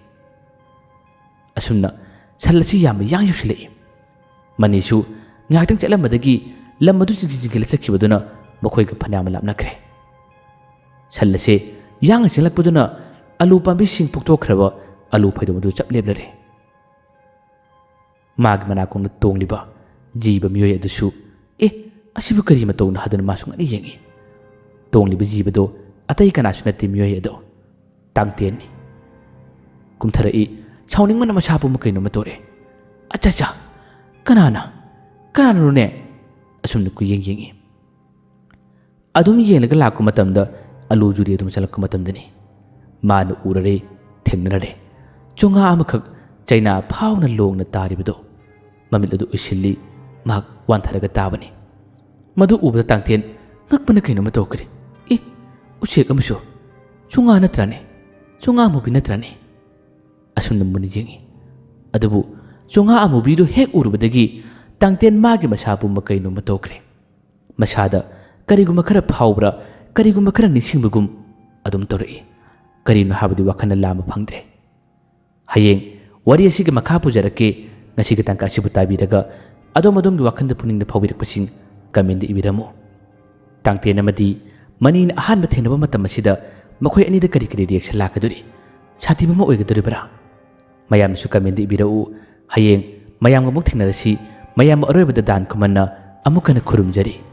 ꯑꯁꯨꯝꯅ ꯁꯟ ꯑꯁꯤ ꯌꯥꯝꯅ ꯌꯥꯡ ꯌꯧꯁꯤꯜꯂꯛꯏ꯫ ꯃꯅꯤꯁꯨ ꯉꯥꯏꯍꯥꯛꯇꯪ ꯆꯠꯂꯝꯕꯗꯒꯤ ꯂꯝ ꯑꯗꯨ ꯆꯤꯡꯁꯤꯟ ꯆꯤꯡꯁꯤꯜꯂ ꯆꯠꯈꯤꯕꯗꯨꯅ ꯃꯈꯣꯏꯒ ꯐꯅꯌꯥꯝ ꯂꯥꯞꯅꯈ꯭ꯔꯦ꯫ ꯁꯟ ꯑꯁꯤ ꯌꯥꯡꯅ ꯆꯦꯜꯂꯛꯄꯗꯨꯅ ꯑꯂꯨ ꯄꯥꯝꯕꯤꯁꯤꯡ ꯄꯣꯛꯊꯣꯛꯈ꯭ꯔꯕ ꯑꯂꯨ ꯐꯩꯗꯣꯝ ꯑꯗꯨ ꯆꯞ ꯂꯦꯞꯂꯔꯦ꯫ ꯃꯥꯒꯤ ꯃꯅꯥꯀꯣꯡꯗ ꯇꯣꯡꯂꯤꯕ ꯖꯤꯕ ꯃꯤꯑꯣꯏ ꯑꯗꯨꯁꯨ, "ꯑꯦ, ꯑꯁꯤꯕꯨ ꯀꯔꯤ ꯃꯇꯧꯅꯣ?" ꯍꯥꯏꯗꯨꯅ ꯃꯥꯁꯨ ꯉꯛꯅ ꯌꯦꯡꯏ꯫ ꯇꯣꯡꯂꯤꯕ ꯖꯤꯕꯗꯣ ꯑꯇꯩ ꯀꯅꯥꯁꯨ ꯅꯠꯇꯦ, ꯃꯤꯑꯣꯏ ꯑꯗꯣ ꯇꯥꯡꯇꯦꯟꯅꯤ꯫ ꯀꯨꯝꯊꯔꯛꯏ꯫ ꯁꯥꯎꯅꯤꯡꯕꯅ ꯃꯁꯥ ꯄꯨꯝꯕ ꯀꯩꯅꯣꯝꯃ ꯇꯧꯔꯦ꯫ "ꯑꯆꯥ ꯆꯥ, ꯀꯅꯥꯅ? ꯀꯅꯥꯅꯣꯅꯦ?" ꯑꯁꯨꯝꯅ ꯀꯨꯌꯦꯡ ꯌꯦꯡꯏ꯫ ꯑꯗꯨꯝ ꯌꯦꯡꯂꯒ ꯂꯥꯛꯄ ꯃꯇꯝꯗ ꯑꯂꯨ ꯖꯨꯔꯤ ꯑꯗꯨꯝ ꯆꯠꯂꯛꯄ ꯃꯇꯝꯗꯅꯤ꯫ ꯃꯥꯅ ꯎꯔꯔꯦ, ꯊꯦꯡꯅꯔꯔꯦ꯫ ꯆꯣꯉꯥ ꯑꯃꯈꯛ ꯆꯩꯅꯥ ꯐꯥꯎꯅ ꯂꯣꯡꯅ ꯇꯥꯔꯤꯕꯗꯣ꯫ ꯃꯃꯤꯠ ꯑꯗꯨ ꯎꯏꯁꯤꯜꯂꯤ, ꯃꯍꯥꯛ ꯋꯥꯟꯊꯔꯒ ꯇꯥꯕꯅꯤ꯫ ꯃꯗꯨ ꯎꯕꯗ ꯇꯥꯡꯊꯦꯟ ꯉꯛꯄꯅ ꯀꯩꯅꯣꯝꯃ ꯇꯧꯈ꯭ꯔꯦ꯫ "ꯑꯦ, ꯎꯆꯦꯛ ꯑꯃꯁꯨ! ꯆꯣꯉꯥ ꯅꯠꯇ꯭ꯔꯥꯅꯦ? ꯆꯣꯉꯥ ꯑꯃꯨꯕꯤ ꯅꯠꯇ꯭ꯔꯥꯅꯦ?" ꯑꯁꯨꯝꯅ ꯃꯨꯟꯅ ꯌꯦꯡꯏ꯫ ꯑꯗꯨꯕꯨ ꯆꯣꯉꯥ ꯑꯃꯨꯕꯤꯗꯨ ꯍꯦꯛ ꯎꯔꯨꯕꯗꯒꯤ ꯇꯥꯡꯇꯦꯟ ꯃꯥꯒꯤ ꯃꯁꯥ ꯄꯨꯝꯕ ꯀꯩꯅꯣꯝꯃ ꯇꯧꯈ꯭ꯔꯦ꯫ ꯃꯁꯥꯗ ꯀꯔꯤꯒꯨꯝꯕ ꯈꯔ ꯐꯥꯎꯕ꯭ꯔꯥ, ꯀꯔꯤꯒꯨꯝꯕ ꯈꯔ ꯅꯤꯡꯁꯤꯡꯕꯒꯨꯝ ꯑꯗꯨꯝ ꯇꯧꯔꯛꯏ꯫ ꯀꯔꯤꯅꯣ ꯍꯥꯏꯕꯗꯤ ꯋꯥꯈꯜꯅ ꯂꯥꯝꯕ ꯐꯪꯗ꯭ꯔꯦ꯫ ꯍꯌꯦꯡ ꯋꯥꯔꯤ ꯑꯁꯤꯒꯤ ꯃꯈꯥ ꯄꯨꯖꯔꯛꯀꯦ꯫ ꯉꯁꯤꯒꯤ ꯇꯥꯡꯀꯛ ꯑꯁꯤꯕꯨ ꯇꯥꯕꯤꯔꯒ ꯑꯗꯣꯝ ꯑꯗꯣꯝꯒꯤ ꯋꯥꯈꯜꯗ ꯄꯨꯛꯅꯤꯡꯗ ꯐꯥꯎꯕꯤꯔꯛꯄꯁꯤꯡ comment ꯏꯕꯤꯔꯝꯃꯨ꯫ ꯇꯥꯡꯇꯦꯟ ꯑꯃꯗꯤ ꯃꯅꯤꯅ ꯑꯍꯥꯟꯕ ꯊꯦꯡꯅꯕ ꯃꯇꯝ ꯑꯁꯤꯗ ꯃꯈꯣꯏ ꯑꯅꯤꯗ ꯀꯔꯤ ꯀꯔꯤ reaction ꯂꯥꯛꯀꯗꯣꯔꯤ? ꯁꯥꯊꯤꯕ ꯑꯃ ꯑꯣꯏꯒꯗꯣꯔꯤꯕ꯭ꯔꯥ? ꯃꯌꯥꯝꯅꯁꯨ comment ꯏꯕꯤꯔꯛꯎ꯫ ꯍꯌꯦꯡ ꯃꯌꯥꯝꯒ ꯑꯃꯨꯛ ꯊꯦꯡꯅꯔꯁꯤ꯫ ꯃꯌꯥꯝꯕꯨ ꯑꯔꯣꯏꯕꯗ ꯗꯥꯟ ꯈꯨꯃꯟꯅ ꯑꯃꯨꯛ ꯍꯟꯅ ꯈꯨꯔꯨꯝꯖꯔꯤ꯫